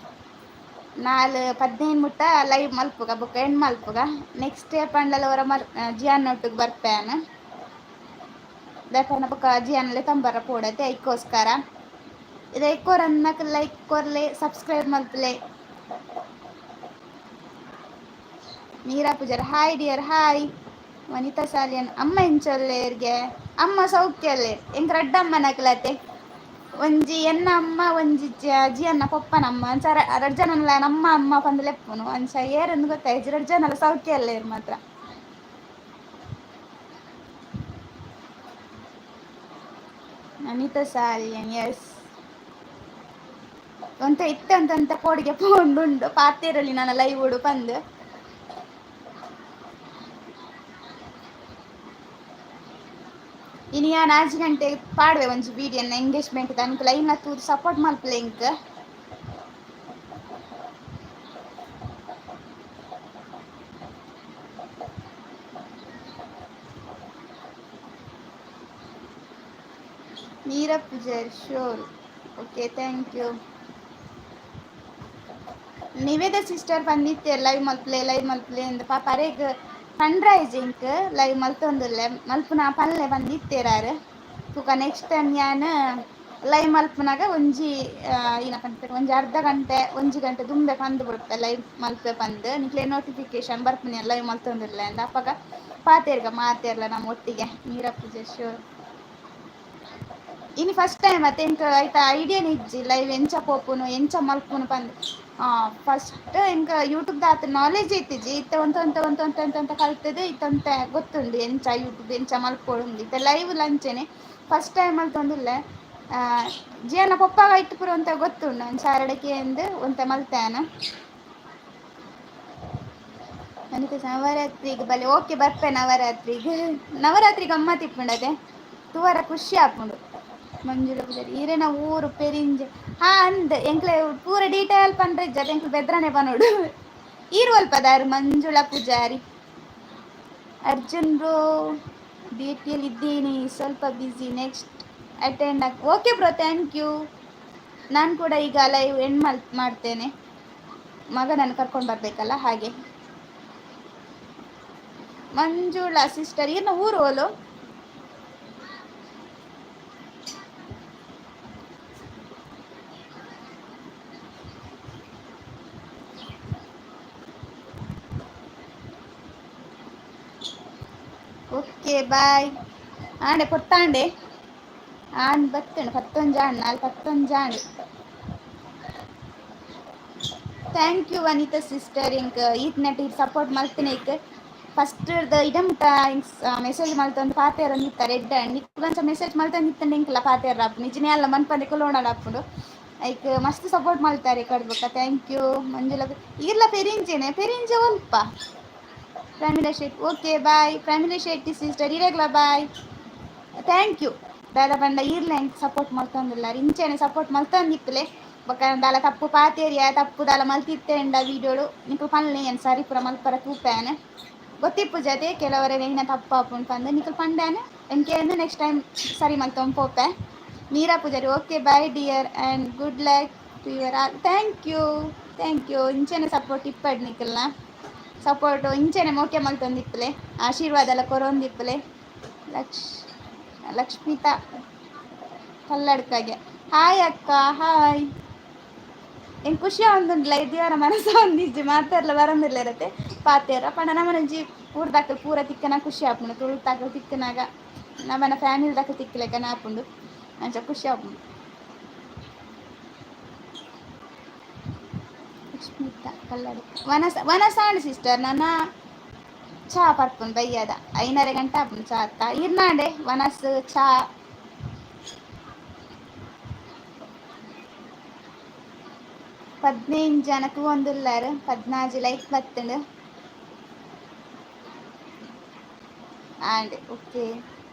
ನಾಲ್ 15 ಮುಟ್ಟ ಲೈವ್ ಮಲ್ಪುಗ, ಬೊಕ್ಕ ಎಂಡ್ ಮಲ್ಪುಗ. ನೆಕ್ಸ್ಟ್ ಡೇ ಪಂಡಲ ಹೊರ ಮಲ್ ಜಿಯಾನ್ ಒಟ್ಟಿಗೆ ಬರ್ಪೇನ ದಾಕನ ಬೊಕ್ಕ ಜಿಯಾನಲ್ಲೇ ತಂಬರ ಪೋಡತೆ ಐಕ್ಕೋಸ್ಕರ. ಇದು ಕೊರನ್ನಕ್ ಲೈಕ್ ಕೊರ್ಲೆ, ಸಬ್ಸ್ಕ್ರೈಬ್ ಮಲ್ಪಲೆ. Meera Pujar, hi dear, hi. Vanitha Salian, ಅಮ್ಮ ಎಂಚೊಲ್ಲೇರ್ಗೆ? ಅಮ್ಮ ಸೌಖ್ಯಲ್ಲೇರ್. ಎಂಕ್ ರಡ್ಡಮ್ಮ ನಕಲತೆ, ಒಂಜಿ ಎನ್ನ ಅಮ್ಮ, ಒಂಜಿ ಜಿಯನ್ನ ಪೊಪ್ಪನಮ್ಮ. ಅಂಚ ರಡ್ಡ್ ಜನಲ ನಮ್ಮ ಅಮ್ಮ ಪಂದ್ ಲೆಪ್ಪುನು. ಅಂಚ ಏರಂದು ಗೊತ್ತಾಯ್ಜಿ, ರಡ್ಡ್ ಜನಲ ಸೌಖ್ಯ ಅಲ್ಲೇರ್ ಮಾತ್ರ. ಅನಿತಾ ಸಾಲಿಯನ್, ಎಸ್. ಒಂತೆ ಇತ್ತೆ ಅಂತಂತ ಕೋಡಿಗೆ ಪೋಂಡುಂಡು ಪಾತೆರಲಿ ನನ್ನ ಲೈವ್ ಉಡು ಪಂದ್. ಇನಿ ಯಾನ್ 5 ಗಂಟೆ ಪಾಡುವೆ ಒಂಜಿ ವಿಡಿಯೋನ ಎಂಗೇಜ್ಮೆಂಟ್ ಅನ್ಕುಲ ಲೈನ್ ತೂದು ಸಪೋರ್ಟ್ ಮಲ್ಪುಲೆ ಎಂಕ್. Meera Pujar, sure, okay, thank you. Niveda sister ಪಂದಿತ್ತೆ live ಮಲ್ಪಲೆ ಲೈವ್ ಮಲ್ಪಲೆ ಅಂದ್. ಪಾಪ ಅರೆಗ್ ಫಂಡ್ ರೈಸಿಂಗ್ ಲೈವ್ ಮಲ್ತೊಂದುಲ್ಲೆ, ಮಲ್ಪುನ ಪಲ್ಲೆ ಬಂದಿತ್ತೇರಾರು. ತುಕ ನೆಕ್ಸ್ಟ್ ಟೈಮ್ ಯಾನ್ ಲೈವ್ ಮಲ್ಪುನಾಗ ಒಂಜಿ ಏನ ಪನ್ಪೆರ್ ಒಂಜಿ ಅರ್ಧ ಗಂಟೆ 1 ಗಂಟೆ ದುಂಬೆ ಪಂದ್ ಬುಡ್ಪೆ ಲೈವ್ ಮಲ್ಪೆ ಪಂದ್. ನಿಕ್ಲೆ ನೋಟಿಫಿಕೇಶನ್ ಬರ್ಪುನಿ ಲೈವ್ ಮಲ್ತೊಂದುಲ್ಲೆ ಅಂದ್. ಅಪಗ ಪಾತೆರ್ಗ ಮಾತೆರ್ಲ ನಮ್ಮ ಒಟ್ಟಿಗೆ. ಮೀರಾ ಪೂಜಾರ್, ಶೋರ್. ಇನಿ ಫಸ್ಟ್ ಟೈಮ್ ಅತ್ತೆ ಎಂಕ್ ಐತ ಐಡಿಯಾನೇ ಇಜ್ಜಿ ಲೈವ್ ಎಂಚ ಪೋಪುನು ಎಂಚ ಮಲ್ಪುನು ಪಂದ್. ಫಸ್ಟ್ ಎಂಕ್ ಯೂಟ್ಯೂಬ್ ದಾತ್ ನಾಲೆಜ್ ಇತ್ತಿಜಿ. ಇತ್ತೆ ಒಂತ ಒಂತ ಒಂತ ಒಂತ ಒಂತ ಒಂತ ಕಲ್ತದೆ ಇತ್ತಂತ ಗೊತ್ತುಂಡು ಎಂಚ ಯೂಟ್ಯೂಬ್ ಎಂಚ ಮಲ್ಪೊಡುಂದು. ಇತ್ತೆ ಲೈವ್ ಲಂಚೆನೆ ಫಸ್ಟ್ ಟೈಮ್ ಮಲ್ತೊಂದುಲ್ಲೆ. ಜಿಯನ ಪೊಪ್ಪಾಗ ಇಟ್ಟು ಪೂರ ಒಂತ ಗೊತ್ತುಂಡು, ಅಂಚ ಅರಡಕ್ಕೆ ಎಂದು ಒಂತ ಮಲ್ತಾನ. ಅನಿತ ನವರಾತ್ರಿಗೆ ಬಲೆ. ಓಕೆ, ಬರ್ಪೆ ನವರಾತ್ರಿಗೆ. ನವರಾತ್ರಿ ಗಮ್ಮತ್ ಇಪ್ಪುಂಡತೆ, ತೂವರ ಖುಷಿ ಆಪುಂಡು. ಮಂಜುಳ ಪೂಜಾರಿ, ಈರೆನ ಊರು ಪೆರಿಂಜೆ? ಹಾ, ಅಂದ್ ಎಂಕ್ಲೆ ಪೂರ ಡೀಟೇಲ್ ಪಂಡ್ರೆ ಇಜ್ಜತೆ, ಎಂಕ್ಲೆ ಬೆದ್ರನೆ ಪನೋಡು. ಈರು ಅಲ್ಪದಾರು ಮಂಜುಳ ಪೂಜಾರಿ. ಅರ್ಜುನ್ ಬ್ರೋ, ಭೇಟಿಯಲ್ಲಿ ಇದ್ದೀನಿ, ಸ್ವಲ್ಪ ಬ್ಯುಸಿ, ನೆಕ್ಸ್ಟ್ ಅಟೆಂಡ್ ಆಗಿ. Okay bro, thank you. ನಾನು ಕೂಡ ಈಗ ಲೈವ್ ಎಂಡ್ ಮಾಡ್ತೇನೆ, ಮಗನನ್ನು ಕರ್ಕೊಂಡು ಬರಬೇಕಲ್ಲ ಹಾಗೆ. ಮಂಜುಳಾ ಸಿಸ್ಟರ್, ಈರ್ನ ಊರು ಓಲು? Okay bye. ಆಂಡೆ ಪೊತ್ತಾಂಡೆ ಆಣ್ ಬತ್ತೇನೆ. ಪತ್ತೊಂಜಾಣ್ ನಾಲ್ ಪತ್ತೊಂಜಾಂಡ್. Thank you Vanita sister, ಇಂಕ್ ಈತ್ ನೆಟ್ ಸಪೋರ್ಟ್ ಮಲ್ತಿನ. ಇಕ್ ಫಸ್ಟ್ ಇಡಮುಟ ಮೆಸೇಜ್ ಮಲ್ತೊಂದು ಪಾತೆರೊಂದಿತ್ತಾರೆ ಎಡ್ಡೆ. ನಿಕ್ಕುಲಂಚ ಮೆಸೇಜ್ ಮಲ್ತೊಂದಿತ್ತಂಡ ಇಂಕ್ಲ ಪಾತೆರ ಆಪುಂಡು. ನಿಜನೇ ಅಲ್ಲ ಮನ್ಪಂದೆ ಕುಲೋಣಡ ಆಪುಂಡು. ಐಕ್ ಮಸ್ತ್ ಸಪೋರ್ಟ್ ಮಲ್ತಾರೆ ಕಡ್ಬುಕ. Thank you Manjula. ಈರ್ಲ ಪೆರಿಂಜೆನೆ? ಪೆರಿಂಜೆ ಒಲ್ಪ? Pramila Shetty, okay bye. Pramila Shetty sister, ಇರೆಗ್ಲ bye. Thank you. ದಾದ ಪಂಡ ಈರ್ಲ ಎಂಕ್ ಸಪೋರ್ಟ್ ಮಲ್ತೊಂದುಲ್ಲಾರ್, ಇಂಚೆನೆ ಸಪೋರ್ಟ್ ಮಲ್ತೊಂದಿಪ್ಪುಲೆ. ಬೊಕ ದಾಲ ತಪ್ಪು ಪಾತೆರಿಯ, ತಪ್ಪು ದಾಲ ಮಲ್ತಿತ್ತೆಂಡ ವೀಡಿಯೋಡು ನಿಕುಲು ಪನ್ಲೆ, ಏನ್ ಸರಿ ಪೂರ ಮಲ್ಪರ ತೂಪೇನೆ. ಗೊತ್ತಿಪ್ಪುಜತೆ ಕೆಲವರೆ ಏನ ತಪ್ಪಾಪುಂಡು ಪಂದ್. ನಿಕುಲು ಪಂಡಾನೆ ಎಂಕೇಂದು ನೆಕ್ಸ್ಟ್ ಟೈಮ್ ಸರಿ ಮಲ್ತೊಂದು ಪೋಪೆ. Meera Poojary, okay bye dear and good luck to your all. Thank you, thank you. ಇಂಚೆನೆ support ಇಪ್ಪಡ್, ನಿಕಲ್ನ ಸಪೋರ್ಟು ಇಂಚೆನೆ ಮೋಕೆ ಮಲ್ತೊಂದಿಪ್ಪುಲೆ, ಆಶೀರ್ವಾದ ಎಲ್ಲ ಕೊರೊಂದಿಪ್ಪುಲೆ. ಲಕ್ಷ್ಮಿತಾ ಕಲ್ಲಡ್ಕಗೆ, ಹಾಯ್ ಅಕ್ಕ. ಹಾಯ್. ಎಂಕ್ ಖುಷಿ ಆವೊಂದುಂಡುಲ, ದೇವರ ಮನಸ್ಸು ಒಂದಿಜ್ಜಿ ಮಾತೆರ್ಲ ಬರಂದಿಲ್ಲ ಪಾತೆರ ಪಂಡ. ನಮನಂಜಿ ಊರ್ದಕುಲು ಪೂರ ತಿಕ್ಕನ ಖುಷಿ ಆಪುಂಡು. ತುಳುತಾಕಲು ತಿಕ್ಕನಾಗ ನಮನ ಫ್ಯಾಮಿಲಿ ತಿಕ್ಕಲೆಕ್ಕನ ಆಪುಂಡು, ಅಂಚ ಖುಷಿ ಆಪುಂಡು. ಲಕ್ಷ್ಮಿತಾ ಕಲ್ಲಡ್ಕ, ವನಸ ವನಸಾಂಡ್ ಸಿಸ್ಟರ್, ನನ ಚಾ ಪರ್ಪುಂಡು ಬಯ್ಯದ ಐನರೆ ಗಂಟೆ ಆಪುಂಡು ಚಾ ಅತ್ತ. ಇರ್ನಾಂಡೆ ವನಸ್ ಚಾ. 15 ಜನ ತೂವೊಂದುಲ್ಲಾರ್, 14 ಲೈಕ್ ಬತ್ತುಂಡು. ಆಂಡ್ ಓಕೆ,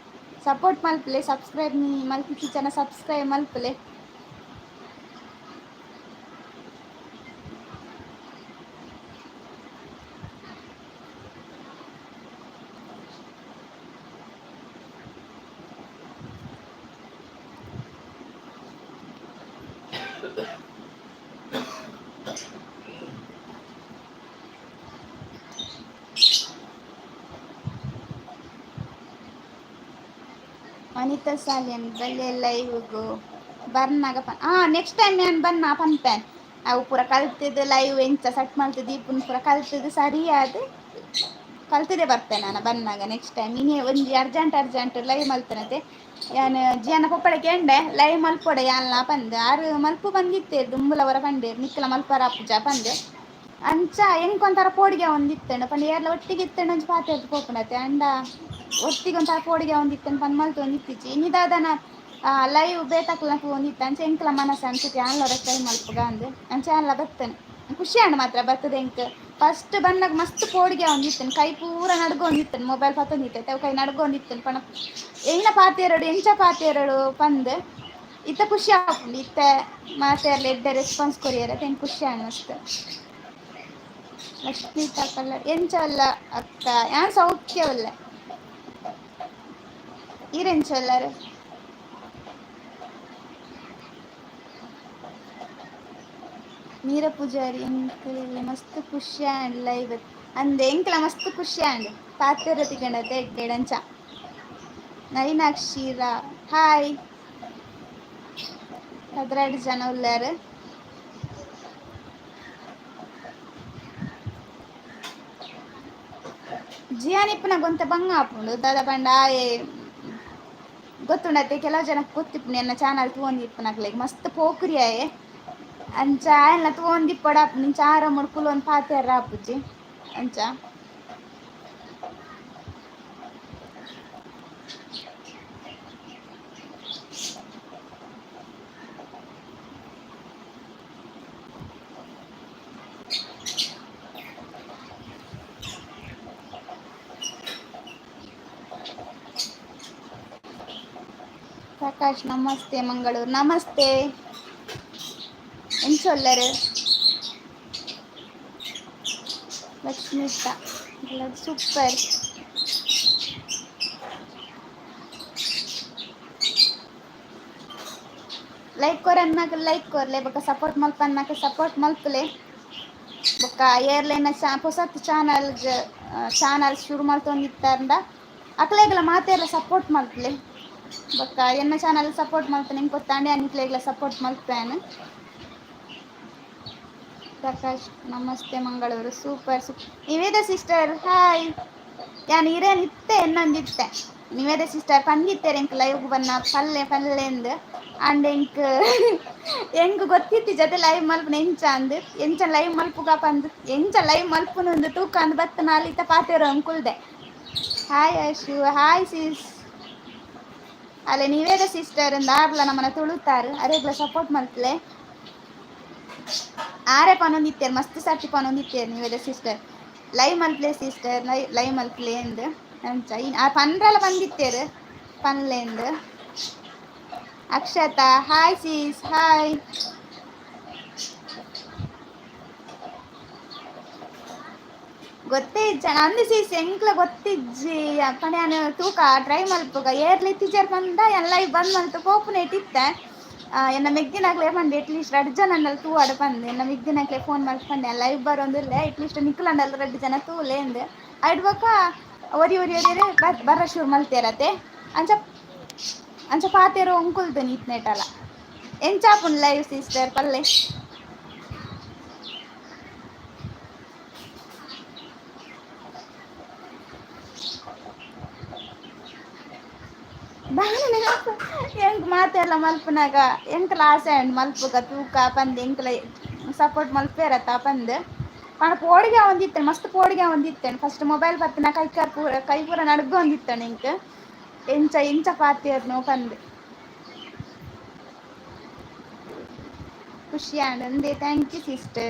ಸಪೋರ್ಟ್ ಮಲ್ಪುಲೆ, ಸಬ್ಸ್ಕ್ರೈಬ್ ಮಲ್ಪಿ ಜನ ಸಬ್ಸ್ಕ್ರೈಬ್ ಮಲ್ಪುಲೆ. ವನಿತಾ ಸಾಲಿಯನ್, ಬಲ್ಲೆ ಲೈವ್ಗು ಬರ್ನಾಗ ಪನ್. ನೆಕ್ಸ್ಟ್ ಟೈಮ್ ಯಾನ್ ಬನ್ನ ಪನ್ಪೇನ್. ಅವು ಪೂರ ಕಲ್ತದ್ದು ಲೈವ್ ಎಂಚ ಸೆಟ್ ಮಲ್ತದ್ದು ಇಪ್ಪುನ್ ಪೂರ ಕಲ್ತದ್ದು ಸರಿಯಾದ ಕಲ್ತದೆ ಬರ್ತೆ ನಾನು ಬನ್ನಾಗ ನೆಕ್ಸ್ಟ್ ಟೈಮ್. ಇನಿ ಒಂಜಿ ಅರ್ಜೆಂಟ್ ಅರ್ಜೆಂಟ್ ಲೈವ್ ಮಲ್ತನತೆ. ಯಾನ್ ಜಿಯನ ಪೊಪ್ಪಡ ಕೇಂಡೆ, ಲೈವ್ ಮಲ್ಪೊಡೆ ಯಾನ್ಲ ಪಂದ್. ಆರು ಮಲ್ಪು ಬಂದಿತ್ತೆ ದುಂಬುಲವರ ಪಂಡೇರ್, ನಿಕ್ಕಲ ಮಲ್ಪರ ಅಪ್ಪುಜ ಪಂದ್. ಅಂಚ ಎಂಕೊಂತರ ಪೋಡಿಗೆ ಒಂದಿತ್ತಂಡ ಪಂಡ, ಏರ್ಲ ಒಟ್ಟಿಗೆ ಇತ್ತಂಡ ಒಂಜಿ ಪಾತೆರ್ದ್ ಪೋಪುಂಡತೆ. ಅಂಡ ಒಟ್ಟಿಗೆ ಒಂಥರ ಪೋಡಿಗೆ ಒಂದಿತ್ತಂಡ ಪಂದ್ ಮಲ್ತು ಒಂದಿತ್ತಿಚ್ಚಿ. ಇನಿದಾದನ ಲೈವ್ ಬೇತಕ್ಲ ಒಂದಿತ್ತು. ಅಂಚ ಎಂಕ್ಲ ಮನಸ್ಸು ಅನ್ಸುತ್ತೆ ಯಾನ್ಲ ಟ್ರೈ ಮಲ್ಪುಗ ಅಂದ್. ಅಂಚ ಯಾನ್ಲ ಬತ್ತನೆ, ಖುಷಿ ಆಂಡ್ ಮಾತ್ರ ಬರ್ತದೆ. ಎಂಕ್ ಫಸ್ಟ್ ಬಂದಾಗ ಮಸ್ತ್ ಪೋಡಿಗೆ ಒಂದಿತ್ತನ್, ಕೈ ಪೂರ ನಡ್ಗೊಂದಿತ್ತನ್, ಮೊಬೈಲ್ ಪತ್ತೊಂದಿತ್ತೆ, ಅವು ಕೈ ನಡ್ಗೊಂದಿತ್ತನ್. ಪಣ ಎಂಚಿನ ಪಾತೆರಡು ಎಂಚ ಪಾತೆರಡು ಪಂದ್. ಇತ್ತ ಖುಷಿ ಆಪುಂಡು. ಇತ್ತೆ ಮಾತೆರ್ಲ ಎಡ್ಡೆ ರೆಸ್ಪಾನ್ಸ್ ಕೊರಿಯರ ಎಂಕ್ ಖುಷಿ ಆಂಡ್ ಮಸ್ತ್. ಲಕ್ಷ್ಮೀತಾ ಕಲ್ಲರ್, ಎಂಚ ಅಲ್ಲ ಅಕ್ಕ? ಯಾನ್ ಸೌಖ್ಯವಲ್ಲ, ಈರ್ ಎಂಚ ಉಲ್ಲರ್? ಮೀರ ಪೂಜಾರಿ, ಎಂಕ್ಲೆಗ್ ಮಸ್ತ್ ಖುಷಿ ಆಂಡ್ ಲೈವ್ ಅಂದ್. ಎಂಕ್ಲ ಮಸ್ತ್ ಖುಷಿ ಆಂಡ್ ಪಾತೆರ ತಿಕಂಡತೆ ಎಡ್ಡೆಡ್ ಅಂಚ. ನಳಿನಾಕ್ಷಿ ರಾ, ಹಾಯ್. 12 ಜನ ಉಲ್ಲಾರ್. ಜಿಯಾನ್ ಇಪ್ಪುನಗ ಒಂತೆ ಬಂಗ ಆಪುಂಡು. ದಾದ ಪಂಡ ಆಯೆ ಗೊತ್ತುಂಡತ್ತೆ ಕೆಲವು ಜನಕ್ಕೆ ಗೊತ್ತಿಪ್ಪು ಎನ್ನ ಚಾನಲ್ ತೂವೊಂದಿಪ್ಪುನಕ್ಲೆಗ್ ಮಸ್ತ್ ಪೋಕುರಿ ಆಯೆ. ಅಂಚ ಆಯನ ತೂವೊಂದಿಪ್ಪೊಡಾಪುಂಡು ಇಂಚ ಆರಾಮಡ್ ಕುಲೊಂದು ಪಾತೆರ ಆಪುಜಿ ಅಂಚ. ಪ್ರಕಾಶ್ ನಮಸ್ತೆ ಮಂಗಳೂರು ನಮಸ್ತೆ. ಎಂಚೊಲ್ಲರು ಲಕ್ಷ್ಮೀತ ಸೂಪರ್. ಲೈಕ್ ಕೊರನ್ನಾಕ ಲೈಕ್ ಕೊರ್ಲೆ ಬೊಕ್ಕ ಸಪೋರ್ಟ್ ಮಲ್ಪನ್ನಾಕ ಸಪೋರ್ಟ್ ಮಲ್ಪಲೆ. ಬೊಕ್ಕ ಏರ್ಲೈನ ಚಾ ಪೊಸತ್ ಚಾನಲ್ ಚಾನಲ್ ಶುರು ಮಲ್ತೊಂದಿತ್ತಾರಂಡ ಅಕ್ಲೆಗ್ಲ ಮಾತೆರ್ಲ ಸಪೋರ್ಟ್ ಮಲ್ಪಲೆ. ಬೊಕ್ಕ ಎನ್ನ ಚಾನಲ್ ಸಪೋರ್ಟ್ ಮಲ್ತ ನಿಂಗೆ ಗೊತ್ತಾಂಡೆ ಅನಿಕ್ಲೆಗ್ಲ ಸಪೋರ್ಟ್ ಮಲ್ಪೇನು. ಪ್ರಕಾಶ್ ನಮಸ್ತೆ ಮಂಗಳೂರು ಸೂಪರ್ ಸೂಪ್ ನಿವೇದ ಸಿಸ್ಟರ್ ಹಾಯ್. ಯಾನ್ ಇರೇನ್ ಇತ್ತೆ ಎನ್ನೊಂದಿತ್ತೆ ನಿವೇದ ಸಿಸ್ಟರ್ ಪಂದಿತ್ತೆರ್ ಎಂಕ್ ಲೈವ್ ಬನ್ನ ಪಲ್ಲೆ ಪಲ್ಲೆಂದ್ ಅಂಡ್ ಎಂಕ್ ಎಂಕ್ ಗೊತ್ತಿತ್ತಿ ಜೊತೆ ಲೈವ್ ಮಲ್ಪುನ ಎಂಚ ಅಂದ್ ಎಂಚ ಲೈವ್ ಮಲ್ಪುಗ ಪಂದ್ ಎಂಚ ಲೈವ್ ಮಲ್ಪುನ ತೂಕ ಅಂದ್ ಬತ್ತ ನಾಲಿತ ಪಾತೆರ ಅಂಕುಲ್ದೆ. ಹಾಯ್ ಅಶು ಹಾಯ್ ಸಿಸ್. ಅಲ್ಲೇ ನಿವೇದ ಸಿಸ್ಟರ್ ಅಂದ್ ಆರ್ಲ ನಮ್ಮನ ತುಳುತಾರು ಅರೆಗ್ಲ ಸಪೋರ್ಟ್ ಮಲ್ಪಲೆ. ಆರೆ ಪನೊಂದಿತ್ತೇರು ಮಸ್ತ್ ಸರ್ತಿ ಪನೊಂದಿತ್ತೇರು ನಿವೇದ ಸಿಸ್ಟರ್ ಲೈವ್ ಮಲ್ಪ್ಲೆ ಸಿಸ್ಟರ್ ಲೈವ್ ಮಲ್ಪ್ಲೆ ಅಂದ್ ಅಂಚ ಆ ಪನ್ರಲ ಬಂದಿತ್ತೇರು ಪನ್ಲೆಂದ್. Akshata hi sis hi. ಗೊತ್ತೇ ಇಜ್ಜ ಅಂದು ಸೀಸ್ ಎಂಕ್ಲ ಗೊತ್ತಿಜ್ಜಿ ಪಂಡ ಯಾನ್ ತೂಕ ಟ್ರೈ ಮಲ್ಪುಗ ಏರ್ಲ ಇತ್ತಿಜೆರ್ ಪಂಡ ಯಾನ್ ಲೈವ್ ಬಂದ್ ಮಲ್ತ್ ಪೋಪುನೇಟ್ ಇತ್ತೆ. ಎನ್ನ ಮೆಗ್ದಿನಕ್ಲೆ ಪಂಡೆ ಎಟ್ಲೀಸ್ಟ್ ರಡ್ಡ್ ಜನ ಅಂಡಲ ತೂವಡ್ ಪಂದ್ ಎನ್ನ ಮೆಗ್ದಿನಕ್ಲೆ ಫೋನ್ ಮಲ್ತ್ ಪಂಡೆ ಲೈವ್ ಬರೋಂದುಲ್ಲೆ ಎಟ್ಲೀಸ್ಟ್ ನಿಕುಲು ಅಂಡಲ ರಡ್ಡ್ ಜನ ತೂಲೆ ಅಂದ್. ಐಡ್ ಬೊಕ್ಕ ಒರಿ ಒರಿ ಒರಿ ಬರ ಶುರು ಮಲ್ತೇರತೆ ಅಂಚ ಅಂಚ ಪಾತೆರ ಒಂಕುಲ್ದು ನೀತ್ನೇಟಲ ಎಂಚಾಪುಂಡು ಲೈವ್ ಸಿಸ್ಟರ್ ಪಲ್ಲೆ. ಎಂಕ್ ಮಾತೆಲ್ಲ ಮಲ್ಪುನಾಗ ಎಂಕ್ಲ ಆಸೆ ಉಂಡು ಮಲ್ಪುಗ ತೂಕ ಪಂದ್ ಎಂಕ್ಲ ಸಪೋರ್ಟ್ ಮಲ್ಪೇರತ್ತ ಪಂದ್. ಪಂಡ ಪೋಡಿಗೆ ಒಂದಿತ್ತೇನೆ ಮಸ್ತ್ ಪೋಡಿಗೆ ಒಂದಿತ್ತೇನೆ ಫಸ್ಟ್ ಮೊಬೈಲ್ ಪತ್ತಿನ ಕೈ ಕಾರ್ ಪೂರ ಕೈ ಪೂರ ನಡ್ಗೊಂದಿತ್ತೇನೆ ಎಂಕ್. ಎಂಚ ಎಂಚ ಪಾತೆರ್ನು ಪಂದ್. ಖುಷಿ ಆಂಡ್ thank you sister.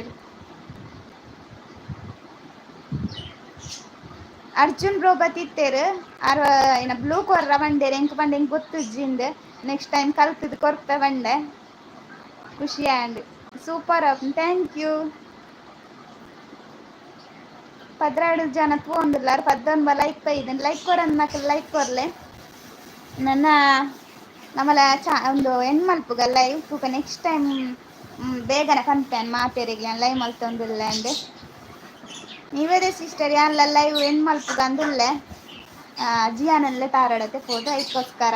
Arjun bro ಬತ್ತಿತ್ತೇರು ಆರ್ ಏನ ಬ್ಲೂ ಕೊರ್ರ ಬಂಡೇರ್ ಎಂಕ್ ಪಂಡ ಎಂಕ್ ಗೊತ್ತುಜ್ಜಿಂದ್ ನೆಕ್ಸ್ಟ್ ಟೈಮ್ ಕಲ್ತದ್ ಕೊರ್ಪೆ ಬಂಡೆ. ಖುಷಿ and super up thank you. 12 ಜನ ತೂವೊಂದುಲ್ಲಾರ್ 19 ಲೈಕ್ ಬೈದನ್ ಲೈಕ್ ಕೊರನ್ನಕಲ್ ಲೈಕ್ ಕೊರ್ಲೆ. ನನ್ನ ನಮ್ಮಲ ಚಾ ಒಂದು ಎಂಡ್ ಮಲ್ಪುಗ ಲೈವ್ ತೂಕ ನೆಕ್ಸ್ಟ್ ಟೈಮ್ ಬೇಗನೆ ಪನ್ಪೇನ್ ಮಾತೆರೆಗ್ಲ ಲೈವ್ ಮಲ್ತೊಂದುಲ್ಲೆ ಅಂದ್. ನಿವೇದ ಸಿಸ್ಟರ್ ಯಾನ್ಲ ಲೈವ್ ಎಂಡ್ ಮಲ್ಪುಗ ಅಂದುಲ್ಲೆ ಜಿಯಾನಲ್ಲೇ ತಾರಡತೆ ಪೋದು ಐಕ್ಕೋಸ್ಕರ.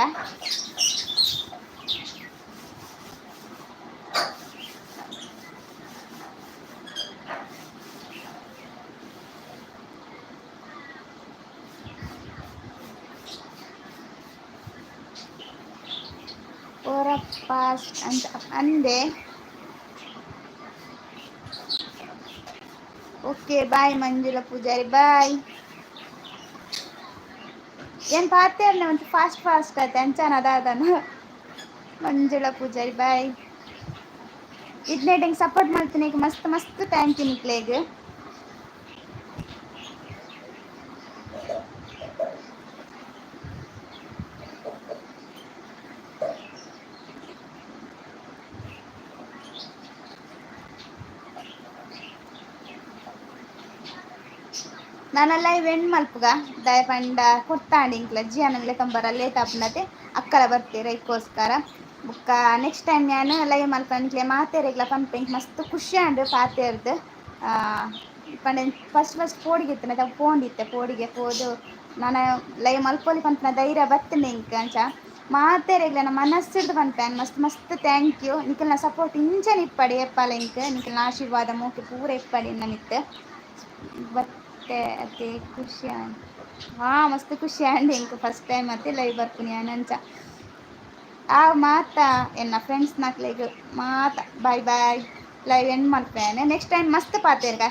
ಓರ ಫಾಸ್ಟ್ ಅಂತ ಅಂದೆ. Okay bye Manjula Poojary bye. ಏನ್ ಪಾತೆರ್ನೆ ಒಂಚೂರು ಫಾಸ್ಟ್ ಫಾಸ್ಟ್ ಆಯ್ತು ಅಂಚನ ದಾದನ. ಮಂಜುಳಾ ಪೂಜಾರಿ ಬಾಯ್. ಇದ್ನೇಟ್ ಸಪೋರ್ಟ್ ಮಾಡ್ತೀನಿ ಮಸ್ತ್ ಮಸ್ತ್ thank you ನಿಕ್ಲೆಗ್. ನಾನ ಲೈವ್ ಎಂಡ್ ಮಲ್ಪುಗ ದಾಯ ಪಂಡ ಕೊರ್ತಾಂಡ್ ಇಂಕ್ಲ ಜಿಯಾನನ್ ಲೆಕಂಬರ ಲೇಟ್ ಆಪುಂಡತೆ ಅಕ್ಕಲ ಬರ್ತೀರ ಐಕ್ಕೋಸ್ಕರ. ಬೊಕ್ಕ ನೆಕ್ಸ್ಟ್ ಟೈಮ್ ಯಾನ್ ಲೈವ್ ಮಲ್ಪಂಕ್ಲೆ ಮಾತೆರೆಗ್ಲ ಪನ್ಪೆ ಎಂಕ್ ಮಸ್ತ್ ಖುಷಿ ಆಂಡ್ ಪಾತೆರ್ದ್. ಪಂಡ ಫಸ್ಟ್ ಫಸ್ಟ್ ಪೋಡಿಗೆ ಇತ್ತುಂಡ ಪೋಂಡಿತ್ತೆ ಪೋಡಿಗೆ ಪೋದು ನಾನ ಲೈವ್ ಮಲ್ಪೊಲಿ ಪನ್ಪಿನ ಧೈರ್ಯ ಬತ್ತುಂಡು ಎಂಕ್ ಅಂಚ. ಮಾತೆರೆಗ್ಲ ಮನಸ್ಸಿಡ್ದು ಪನ್ಪೆ ಮಸ್ತ್ ಮಸ್ತ್ thank you. ನಿಕಲ್ನ ಸಪೋರ್ಟ್ ಇಂಚನೆ ಇಪ್ಪಡ್ ಏಪಾಲ ಎಂಕ್ ನಿಕಲ್ನ ಆಶೀರ್ವಾದ ಮೋಕೆ ಪೂರ ಇಪ್ಪಡ್ ಎನ್ನ ಮಿತ್ತ್. ಬತ್ತೆ ಅತೆ ಖುಷಿ ಆಂಡ್. ಹಾ ಮಸ್ತ್ ಖುಷಿ ಆಂಡ್ ಎಂಕ್ ಫಸ್ಟ್ ಟೈಮ್ ಅತ್ತೆ ಲೈವ್ ಬರ್ಪುನಿ ಯಾನ್ ಅಂಚ. ಆ ಮಾತ ಎನ್ನ ಫ್ರೆಂಡ್ಸ್ ನಕ್ಲೆಗ್ ಮಾತ ಬಾಯ್ ಬಾಯ್. ಲೈವ್ ಎಂಡ್ ಮಲ್ಪೇನೆ. ನೆಕ್ಸ್ಟ್ ಟೈಮ್ ಮಸ್ತ್ ಪಾತೆರ್ಗ.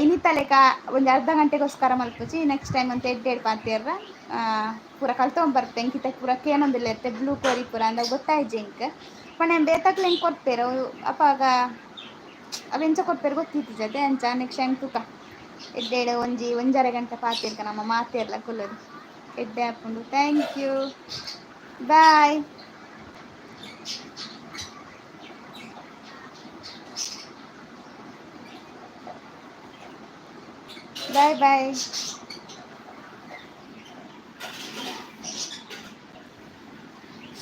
ಇನಿತಲೆಕ ಒಂಜಿ ಅರ್ಧ ಗಂಟೆಗೋಸ್ಕರ ಮಲ್ಪುಜಿ. ನೆಕ್ಸ್ಟ್ ಟೈಮ್ ಅಂತ ಎಡ್ಡೆಡ್ ಪಾತೆರ್ರ. ಪೂರ ಕಲ್ತೊಂದು ಎಂಕಿತ ಪೂರ ಕೇನೊಂದಿಲ್ಲ ಇತ್ತೆ ಬ್ಲೂ ಕೋರಿ ಪೂರ ಅಂದ ಗೊತ್ತಾಯ್ಜಿ ಎಂಕ್. ಪಂಡ ಬೇತಕ್ಲೆ ಎಂಕ್ ಕೊರ್ಪೆರ್ ಅಪಾಗ ಅವೆಂಚ ಕೊರ್ಪೆರ್ ಗೊತ್ತಿತ್ತಿಜತೆ. ಅಂಚ ನೆಕ್ಸ್ಟ್ ಟೈಮ್ ತೂಕ ಎಡ್ಡೆಡ್ ಒಂಜಿ ಒಂಜರೆ ಗಂಟೆ ಪಾತೆರ್ಕ ನಮ್ಮ ಮಾತೆರ್ಲ ಕುಲ್ಲುದು ಎಡ್ಡೆ ಆಪುಂಡು. Thank you, bye bye bye.